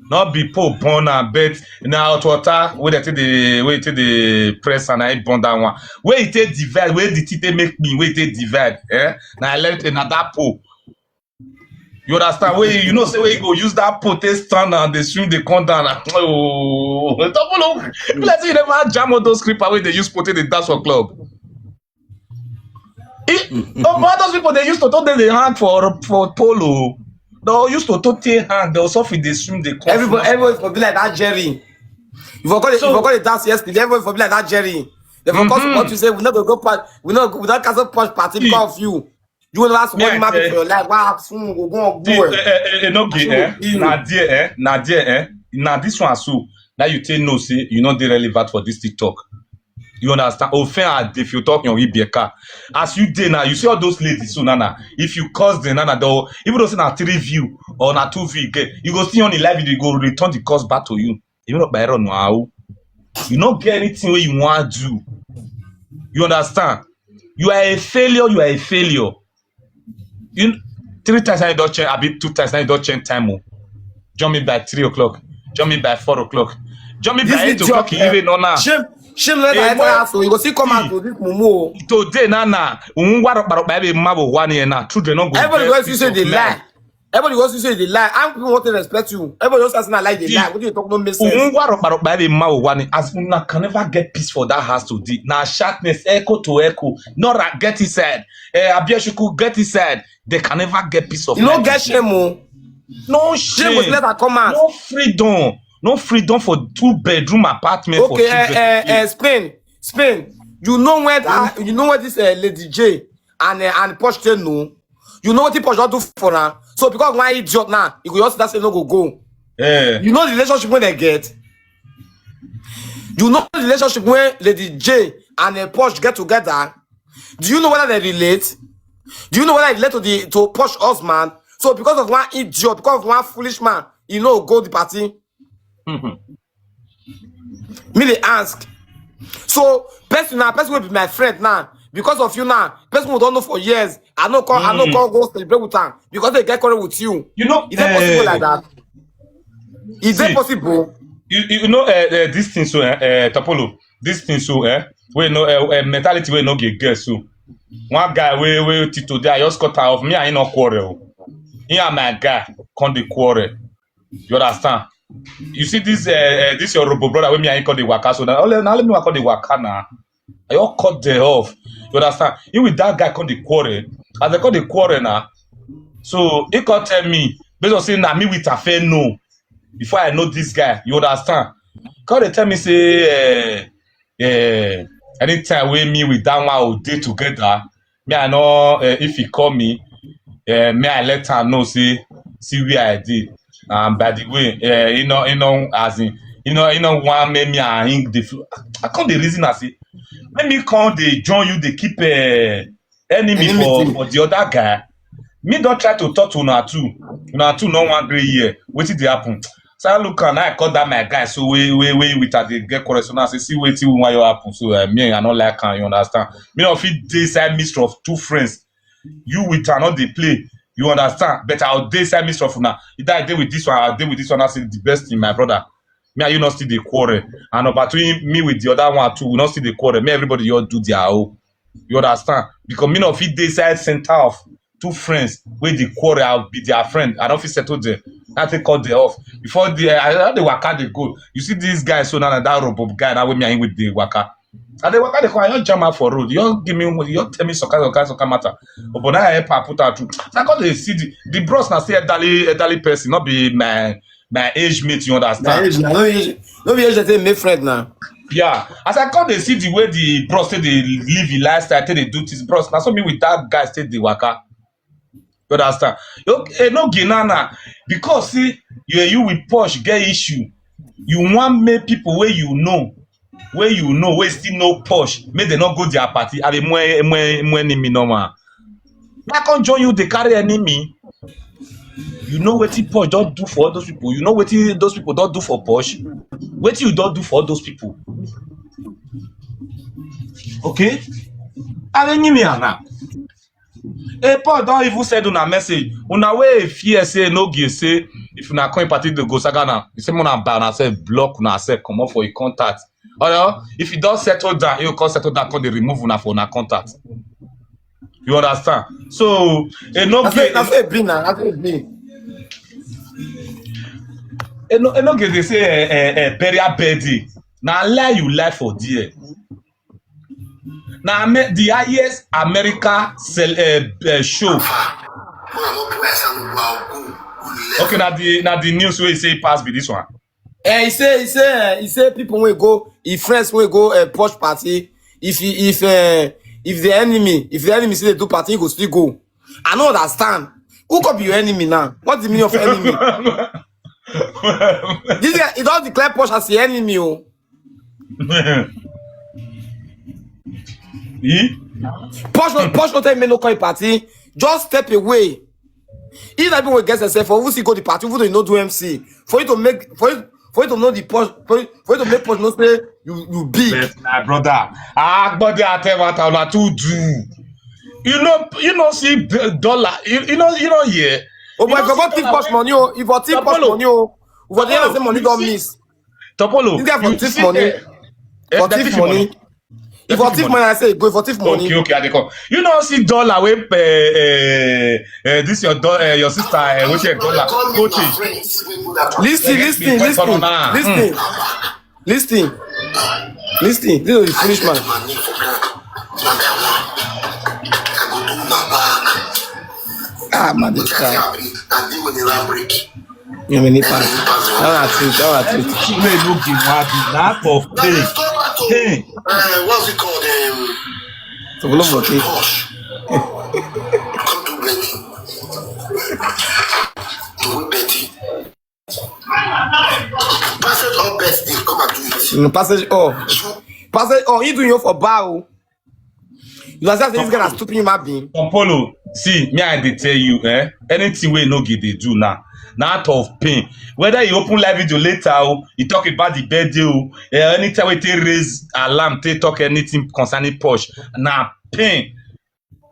Not be Pope born am, but na hot water wey dey take the wey take the press and I burn that one. Wey e take divide, wey the thing take make me, wey e take divide. Eh? Na I left another Pope. You understand? Wey you know say wey you go use that Pope take stand and the swing dey come down. Oh, double up. Be like say you never jam all those scripper wey dey use Pope take dey dance for club. Eh, oh, but those people they used to talk they hang for for polo. They used to talk they hang. They also fit they swim they come. Everybody, everybody for be like that Jerry. You forgot, So- you forgot the dance yesterday. Everybody for be like that Jerry. They forgot Mhm. What you say. We not go go part. We not we not cancel punch party See. Because of you. You will ask Me, one I man say- for your life. Wow, soon we go go on See, board. eh, eh, eh, eh, no gay, eh? True. Na there, eh? Na there, eh? Na this one so. Now you take no say you not dey relevant for this TikTok. You understand? Ofen ad if you talk your Ibieka. As you dey now, you see all those ladies so now. If you cause them now, though, even though say na three view or na two view, you get, you go see on the live video, you go return the cause back to you. You know by run now. You not get anything where you want to do. You understand? You are a failure. You are a failure. You three times I don't change. I be two times I don't change time. Oh. Join me by three o'clock. Join me by four o'clock. Join me by eight o'clock. You even know now. Shame, shame. Let Eh, I tell boy. us so you go see come out to this mumu. Today now now. Unwaro paro baby mabo one year now. Children not go. Everybody get wants to peace say of they mind. Lie. Everybody wants to say they lie. How people want to respect you? Everybody wants to say I like they See, lie. What do you talk? No make sense. Unwaro paro baby mabo one. As una can never get peace for that house today. Now sharpness, echo to echo. Nora get inside. Eh, Abiashuku get inside. They can never get peace of You no mind. Get shame, oh. No Shame shame. Was let her come out. No freedom. No freedom for two bedroom apartment for Okay, uh, children. uh, uh, Spain, Spain. You know when uh, you know what this uh, Lady J and uh, and Poch take no. You know what Posh don do for now? So because of one idiot now, you go just that say no go go. Eh. You know the relationship wey they get. You know the relationship wey Lady J and uh, Posh get together. Do you know whether they relate? Do you know whether it relate to the to Posh husband? So because of one idiot, because of one foolish man, you know go the party. Me they ask. So person now, person will be my friend now. Because of you now, person who don't know for years. I know call, I know call go celebrate with time because they get quarrel with you. You know, Is it possible eh, like that? Is see, it possible? you, you know uh, uh, this thing so, uh, uh, Topolo, this thing so, eh? Wait, no, uh, uh, mentality wey no get girl so. One guy wey wey till today I just cut her off. Me and him no quarrel. He and my guy come dey quarrel. You understand? You see this uh, uh, this your robo brother wey me and him come dey waka so now. Only now let me waka dey waka now. I all cut them off. You understand? He with that guy come dey quarrel. As they come dey quarrel now, so he come tell me based on say na me with affair no before I know this guy. You understand? Come dey tell me say, eh, eh, anytime wey me with that one will dey together, me I know uh, if he call me, uh, me I let am know say see where I dey. And by the way, uh, you know, you know, as in, you know, you know, one make me and him dey fl- I come dey reason I say, let me come dey join you dey keep uh, enemy for Enmity. for the other guy. Me don try to talk to una two. Una two no wan gree here. Wetin dey happen? So I look and I call that my guy. So we we we with her dey get correspondence. Say see wetin we wan your happen. So uh, me I no like am. You understand? Me no fit dey inside midst of two friends. You with her not dey play. You understand? But I'll dey inside midst of una. Either I dey with this one, I dey with this one. I say the best thing, my brother. Me and you not still dey quarrel. And opportunity me with the other one too, we not still dey quarrel. Me everybody you all do their own. You understand? Because me not fit dey inside center of two friends wey dey quarrel, I'll be their friend. I don't fit settle them. I take call them off. Before the I don't dey waka dey go. You see this guy so now that robot guy now with me and him with the waka. And they waka dey come, I don't jam out for road. You don't give me, you don't tell me some kind of kind of kind matter. But now I help her put her through. So I come dey see the the bros na say elderly elderly person, not be my my age mate. You Na understand? age na no be age no be age dey take make friend na. Yeah, as I come dey see the way the bros take dey live him lifestyle, take dey do things, bros. Na so me with that guy take dey waka. You understand? Okay, no gay na na because see you you with Posh get issue. You want make people where you know, where you know, where still know Posh, make they not go their party. I be more more more enemy normal. I can't join you. They carry enemy. You know what Posh don't do for all those people. You know what those people don't do for Posh. What you don't do for all those people. Okay? I don't need me now. Hey, Paul don't even send una message. Una way fear say no give say if una come party the go saga now. You say una buy una self block una self come up for your contact. Or if you don't settle down, you come settle down, come they remove una for una contact. You understand? So a no I say I give say be na I say be. a no a no give they say a, a, a burial bed. Now lie you lie for there. Now the highest America sell, uh, uh, show. Okay, now the now the news wey say pass be this one. Eh, he say he say eh, he say people wey go, his friends wey go uh, Posh party. If he, if uh, if the enemy if the enemy say they do party, he go still go. I no understand. Who could be your enemy now? What's the meaning of enemy? This guy he don't declare Posh as the enemy. Oh. Eh? Posh no Posh no tell me no call party. Just step away. If that people get yourself for who see go the party, who don't know do M C. For you to make for you for you to know the Posh for you, for you to make Posh know say you you big. But my brother, ah, but they are tell what I too do. You know, you know, see the dollar. You, you know, you know, yeah. Oh boy, You if you know, go see thief dollar Posh money, oh, if you thief Posh Topolo. Money, oh, if you Topolo, dey say money you don't see- miss. Topolo, This guy for you thief see, money. eh, eh, For they thief thief money. money. If you thief money, I say go for thief money. Okay, okay, I dey come. You know, see dollar wey uh, uh, uh, this your do- uh, your sister uh, which your dollar go take. Listen, listen, listen, listen, listen, listen. This is a foolish man. Ah, man, this guy. You mean it pass? All right, sweet. All right, sweet. Everything wey no give one be na for pay. Hey, Uh, what's it called? Um, So we love okay. Posh. Come to blame him. The way Betty. Passage all birthday, come and do it. Mm, passage off. Passage off. He doing you for bow. You know, this gonna stupid human being. Apollo, see, me I dey tell you, eh? Anything wey no get dey do now, na out of pain. Whether you open live video later, oh, you talk about the birthday, oh, eh, anytime we take raise alarm, take talk anything concerning Posh, na pain.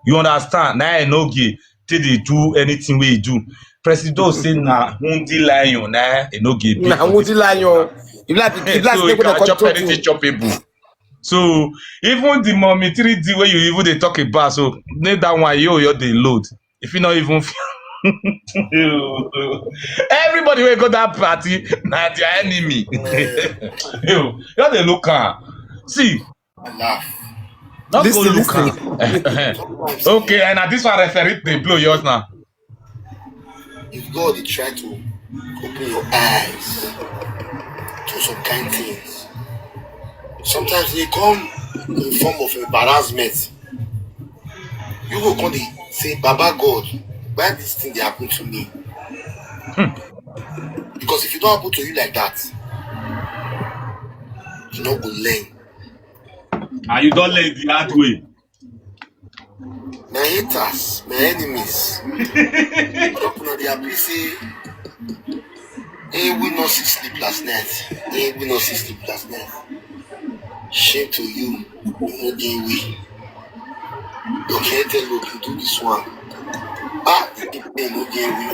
You understand? Now I no get take dey do anything wey you do. Presido say na wounded lion, na e no get. Na wounded lion. You like, you like So you can chop anything choppable. So even the mommy three D wey you even dey talk about, so need that one you you dey load. If you not even feel everybody will go that party, na their enemy. You just dey look am. See, Laugh. not Listen, go look listen. Am. Okay, and na this one referee dey blow yours now. If God dey try to open your eyes to some kind things, sometimes they come in form of embarrassment. You go come dey say, "Baba God, why this thing dey happen to me?" Because if it don't happen to you like that, you no go learn. And you don learn the hard way. My haters, my enemies. But una dey happy say, "Hey, we no see sleep last night. Hey, we no see sleep last night." Shame to you. You no dey we. Okay, tell you to do this one. Ah, you no dey we.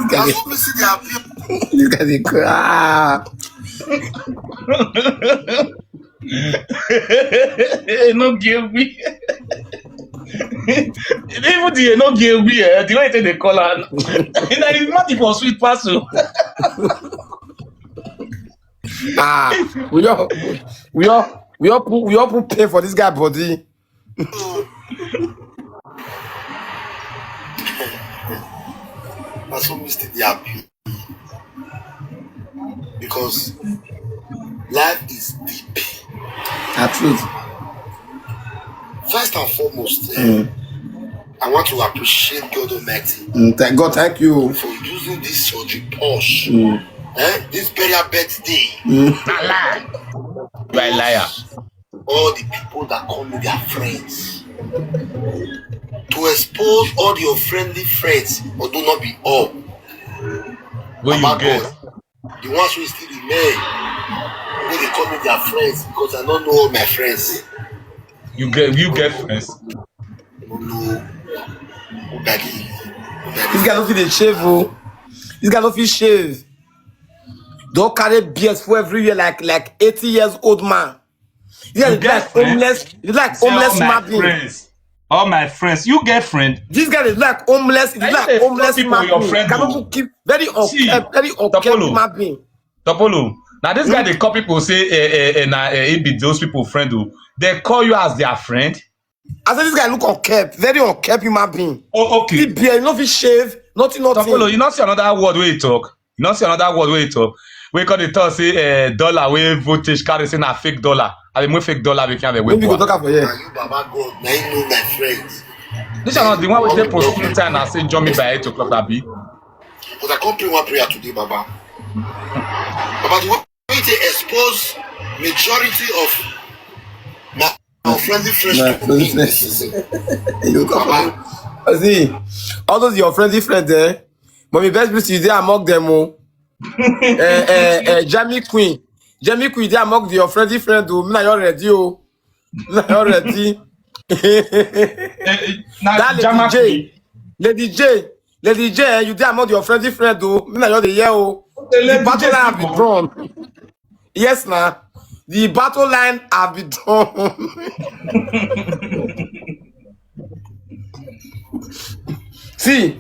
That's what we see dey happen. This guy dey cry. E no get we. Even the e no get we, eh, the way they call am, na the mouth for sweet pass o. Ah, we all, we all, we all put, we all put pain for this guy body. That's what we see dey happen. Because life is deep. Na truth. First and foremost, eh, I want to appreciate God Almighty Mm, thank God, thank you. for using this surgery Posh, Mm, eh, this burial birthday, mm. You are a liar. All the people that call me their friends, to expose all your friendly friends, although not be all. When you Baba get God, the ones who still remain, wey dey call me their friends, because I don't know all my friends. You get you get friends. I don't know who that is. Who that This is. Guy no fit dey shave o. This guy no fit shave. Don carry beard full everywhere like, like eighty years old man. This guy You is get like friend? Homeless. He's like Say all homeless my human being. Friends. All my friends. You get friend. This guy is like homeless. He's Now you like dey homeless people human your being. Friend Can o. People keep very See, unkept, very unkept Topolo. Human being. Topolo. Now this guy they call people say eh, eh, eh, na eh, he be those people friend o. They call you as their friend. I said this guy look unkept, very unkept human being. Oh, okay. He beard, no fit shave, nothing, nothing. Topolo, you not see another word wey he talk. You not see another word wey he talk. We call the talk say eh, dollar wey voltage carry say na fake dollar. I mean fake dollar we can have a Maybe we go web. Talk for here. Na you, Baba God, na you know my friends. This one the one we take postpone time and say join me by eight o'clock abi. But I come pray one prayer today, Baba. Baba, the way you take expose majority of my, my friendly friends My to me friendly this season. You come. Baba, I see. All those your friendly friends, eh? Mommy best beauty, you dey among them, oh. Eh, eh, eh, Jamie Queen. Jamie Queen, you dey among your friendly friend, oh. Me na your ready, oh. Me na your ready. Eh, eh, na That Jama Lady J. Lady J. Lady J, eh, you dey among your friendly friend, oh. Me na your the year, oh. The The Lady battle J line have been people. Drawn. Yes, na. The battle line have been drawn. See,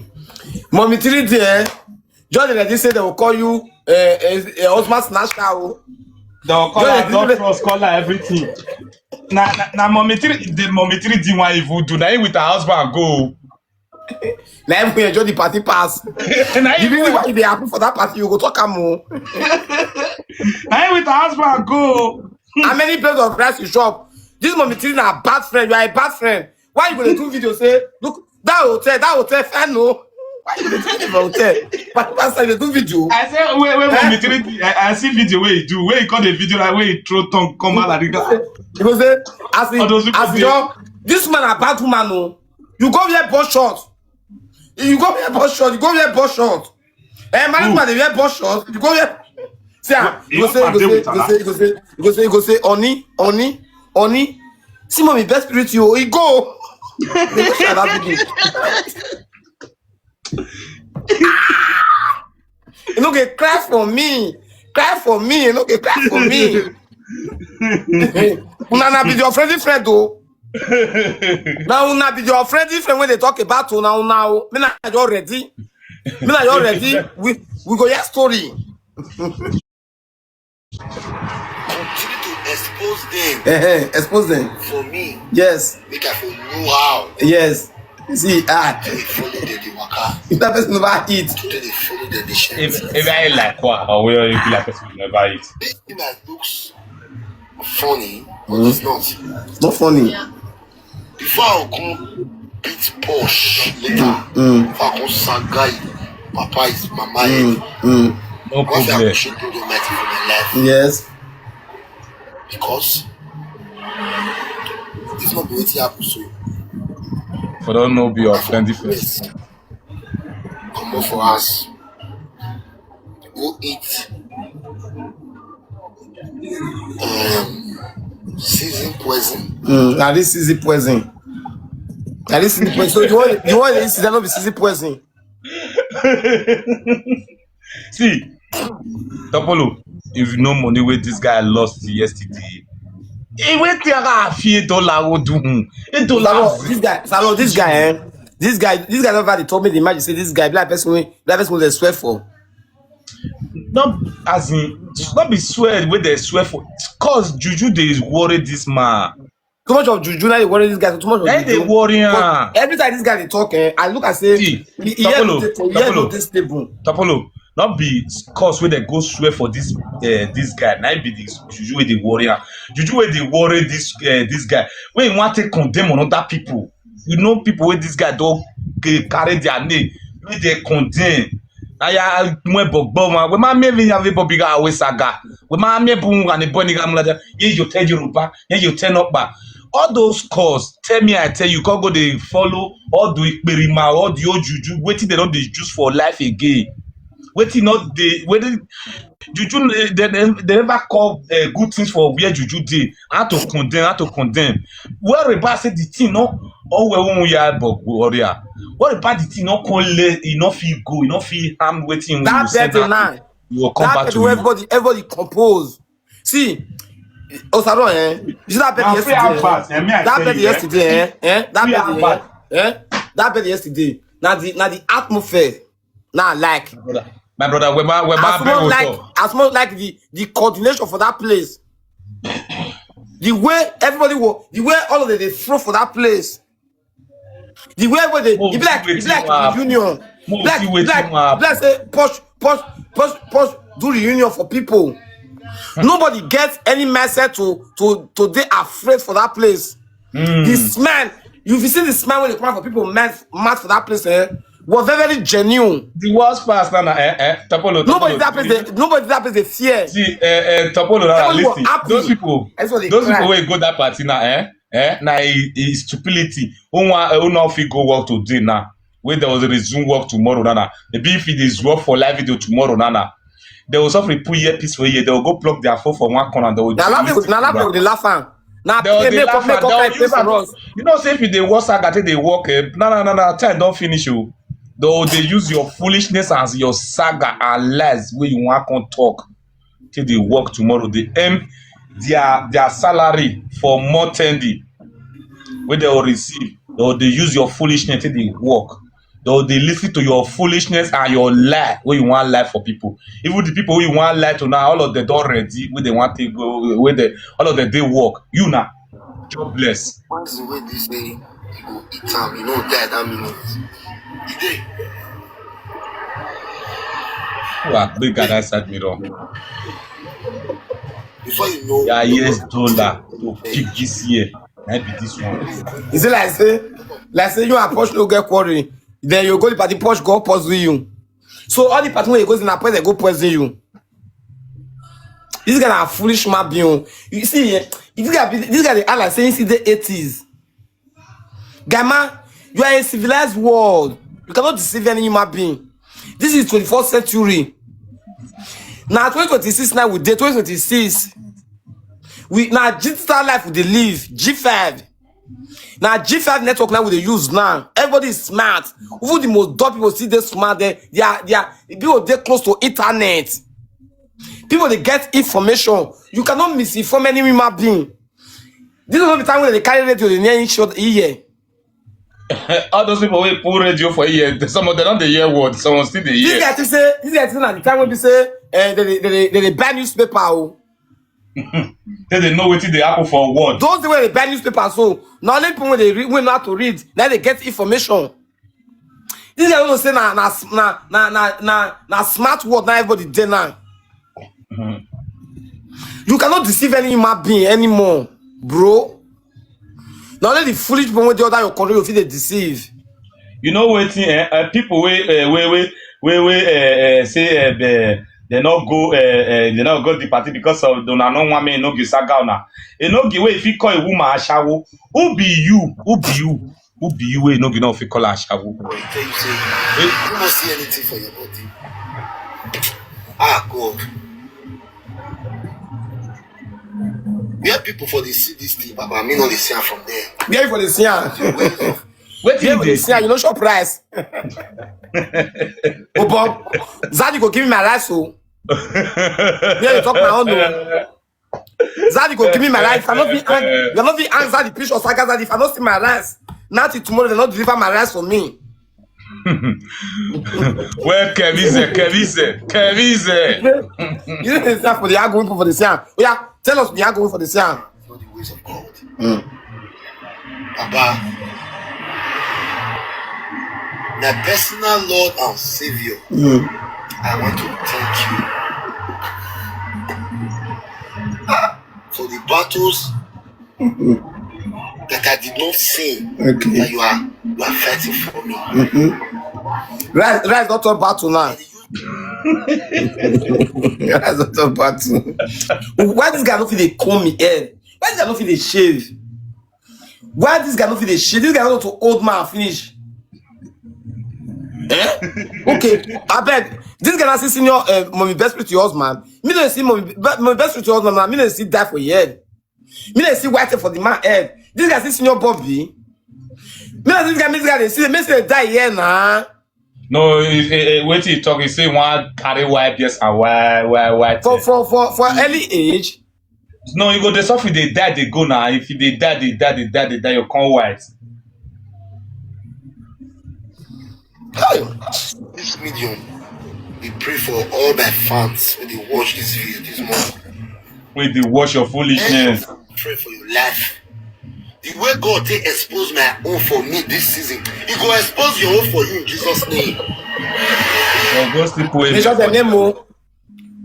Mommy three D, eh, just like they say they will call you uh, a, a husband snatcher. Oh. They'll call Joy, her did you doctors, call her everything. Na na na mommy three the mommy three D one evil do. Na him with her husband go. Now everyone enjoy the party pass. The Na him reason why they happen for that party, you go talk am more. na him with her husband go. How many plates of rice you chop? This Mommy three na bad friend. You are a bad friend. Why you gonna do video say, "Look, That hotel, that hotel, I know. Why you dey tell me about hotel? But pastor, you do video. I say, wait, wait, wait, eh? I, I see video where you do, where you call the video like where you throw tongue, come out like that. You go say, as in, as in, this man a bad woman, no. You go wear boss short. You go wear boss short. You go wear boss short. Eh, man, man, they wear boss short. You go wear. See, ah, you go say, you go say, you go say, you go say, you go say, you go say, Oni, Oni, Oni. See, mommy, best spirit you, he go. You know, get cry for me, cry for me. You know, get cry for me. Una na be your friendly friend though. Now una be your friendly friend when they talk about una una. Me na you ready. Me na you ready. We we go hear story. Continue to expose them. Eh, eh, expose them. For me. Yes. Make I feel know how. Yes. See, ah. They follow them, they waka. If that person never eat. They follow them, they share. If if I like what, or where you be like person never eat. This thing that looks funny, but mm. It's not. It's not funny. Yeah. Before I come beat Posh later, mm, mm, before I come saga you, Papa is Mama mm, mm. No problem. I should do the mighty for my life. Yes. Because it's not the way it happens to you. For don't know be your friend difference. Come up for us. Go eat um, season poison. Mm, now this is the poison. Now this is the poison. So you want you want this is not be season poison. See, Topolo, if you know money where this guy lost yesterday, he went there a few dollar would do. A dollar. This guy, Salo, this guy, eh? This guy, this guy never told me the magic. Say this guy, black person, black person they swear for. Not as in, not be swear where they swear for. Cause juju they worry this man. Too much of juju now they worry this guy. Too much of juju. They worry. Every time this guy they talk, eh, I look and say, he, he Tapolo, this table. Tapolo, not be cause where they go swear for this uh, this guy. Now be this juju where they worry. Juju where they worry this uh, this guy. When you want to condemn on other people, you know people where this guy don't carry their name. Where they condemn. Aya mwe bogbo ma we ma me vi ya vi bobi ga we saga we ma me bu nga ni boni ga mla ja ye yo te Yoruba ye yo te no pa. All those calls, tell me, I tell you, come go dey follow all the ikperima, all the old juju, wetin they don't dey use for life again. Wetin not dey, wetin juju, eh, they, they, they never call uh, good things for where juju dey. How to condemn, how to condemn. Where about say the thing, no? Oh, we won't ya but warrior. What about the thing, no? Call e no fit go, e no fit harm wetin we That send thirty-nine. Am. You will come That back to thirty-nine, you. Everybody, everybody compose. See, Osaro, eh? You see that bed Na free yesterday? Albert, Eh? eh, me, I That tell bed you, eh? Yesterday, eh? Eh? That Free bed, eh? Albert. Eh? That bed yesterday. Now the now the atmosphere. Now like My brother, my brother, wema wema as much like bego. As much like the the coordination for that place. The way everybody was, the way all of them they throw for that place. The way where they, Mo it be like, it be like reunion. Mo like, like, like say push, push, push, push, do reunion for people. Nobody gets any message to to to they afraid for that place. Mm. This man, you see this man when they come out for people mad, mad for that place, eh? Was very, very genuine. The worst part now, eh, eh, Tapolo, nobody Tapolo, that place, they, nobody that place they fear. See, eh, eh, Tapolo, now listen. Those people, those people wey go that party now, eh, eh, na e, e stupidity. Who want, who not fit go work today now? When there was a resume work tomorrow, now, now. Maybe if it is work for live video tomorrow, now, now. They will suffer put earpiece for here. They will go plug their phone for one corner. They will. Now that they, now that they will laugh am. Now they will laugh am. They will use am. You know, say if you dey work saga, take dey work. Eh, no, no, no, no. Time don't finish you. Though they use your foolishness as your saga and lies where you want come talk. Till they work tomorrow, they earn their their salary for month ending. When they will receive, they will they use your foolishness till they work. They will they listen to your foolishness and your lie where you want lie for people. Even the people who you want lie to now, all of them don't ready where they want to go, where they all of them they work. You now, jobless. Once the way they say you go eat am, you know die that minute. You dey. Who are big at that side mirror? Before you know, yeah, yes, dollar to pick this year. Na be this one. Is it like say, like say you and Posh no get quarrel? Then you go the party, Posh go poison you. So all the party when you go in a place, they go poison you. This guy na foolish man being. You see, eh, this guy, be- this guy, they are like saying, see the eighties. Gama, you are a civilized world. You cannot deceive any human being. This is twenty-first century. Now twenty twenty-six now we dey twenty twenty-six. We now digital life we dey live. G five. Now G five network now we dey use now. Everybody is smart. Even the most dumb people see they smart. They, they are they are people dey close to internet. People they get information. You cannot misinform any human being. This is not the time when they carry radio in each other ear. All those people wey put radio for ear, some of them don't dey hear word, some still dey This hear. Guy think say this guy think na the time when be say eh, they, they, they, they, they buy newspaper. Oh. They dey know wetin dey happen for world. Those the way they buy newspaper, so now only people when they read, when not to read, now they get information. This guy don't say na na na na na na, na smart world now everybody dey now. You cannot deceive any human being anymore, bro. Now only the foolish people when they other your control you feel they deceive. You know wetin? Eh, eh, people wey eh, wey wey wey wey eh, eh, say eh, they, they not go eh, eh, they not go the party because of una no want me no give saga una. E no give way if you call a woman ashawo. Who be you? Who be you? Who be you wey no give no fit call her ashawo? I tell you say you no see anything for your body. Ah God. Where people for dey see this thing, Baba, me no dey see am from there. Where you for the see am? Where is it? Where Wetin for dey the see am? You no sure price. Oh Bob, Zaddy go give me my rice. Oh, yeah, you talk my own. Oh. Zaddy go give me my rice. I no fit an- you no fit answer the picture of Saga Zaddy if I no see my rice. Now till tomorrow they no deliver my rice for me. Well, Kevize, Kevize, Kevize. You know the see am for the argument for the see am. Oh yeah, tell us the argument for the see am. Not the ways of God. Baba, my personal Lord and Savior, I want to thank you for the battles that I did not see Okay. that you are you are fighting for me. Rice, rice not turn battle now. Rice not turn battle. Why this guy no fit dey comb him head? Why this guy no fit dey shave? Why this guy no fit dey shave? This guy no to old man finish. Eh? Okay, I beg. This guy na see senior uh, mommy best friend to your husband. Me no see mommy, be- mommy best friend to your husband. Now. Me no see die for your head. Me no see white for the man head. This guy see senior Bobby. Me no see this guy. Me this guy dey see. Me see dey die here now. No, eh, eh, eh, wetin he talk? He say one carry white yes and white white white. For for for for early age. No, you go dey suffer. They die, they go now. If you dey die, they die, they die, they die. You come white. Hey, This medium, we pray for all my fans when they watch this video this morning. When they wash your foolishness. Pray for your life. The way God take expose my own for me this season, He go expose your own for you in Jesus' name. For those people, wey- mention the name o.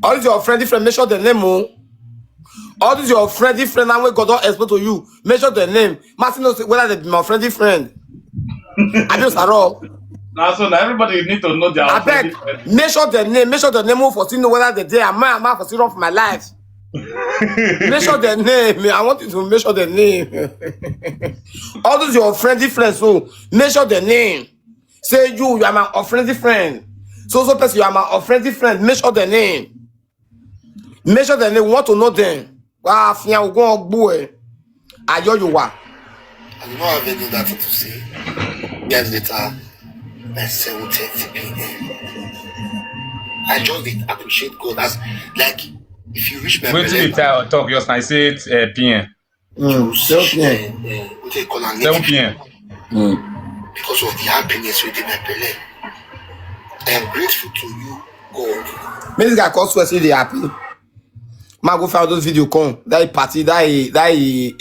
All these your friend different. Mention the name o. All these your friend different. Now when God don explain to you, mention the name. Martin knows whether they be my friend different. I just at all. Now, so now everybody need to know their I beg. Mention the name. Mention the name o for still know whether they dey. Am I am I for still run for my life? Mention the name. I want you to mention the name. All those your friend different. So mention the name. Say you, you are my friend friend. So so person, you are my friend friend. Mention the name. Mention the name. We want to know them. Wah, fia, we go on boy. Ayo you wa. I do not have any other thing to say. Guys, later by seven thirty p.m. I just did appreciate God as, like, if you reach my Wetin the belief, time talk just now? I say it uh, P M. Mm, so, so, yeah. uh, uh, what they call am, Seven P M. Mm. Because of the happiness within my belly. I am grateful to you, God. Make this guy come swear say they happy. Ma go find those video come. That party, that that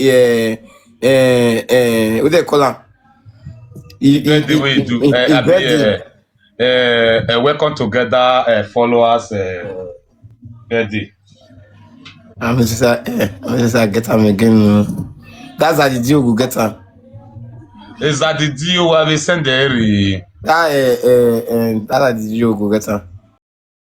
uh, uh, uh, what they call am? He- he- Birthday he- wey he- do. he- Uh, he abi, birthday. uh, uh, uh, welcome together uh, followers uh, birthday. I'm just like, eh, I'm just like, get am again. No. That's how the deal go get am. Is that the deal where they send the area? That uh, uh, uh, that's how the deal go get am.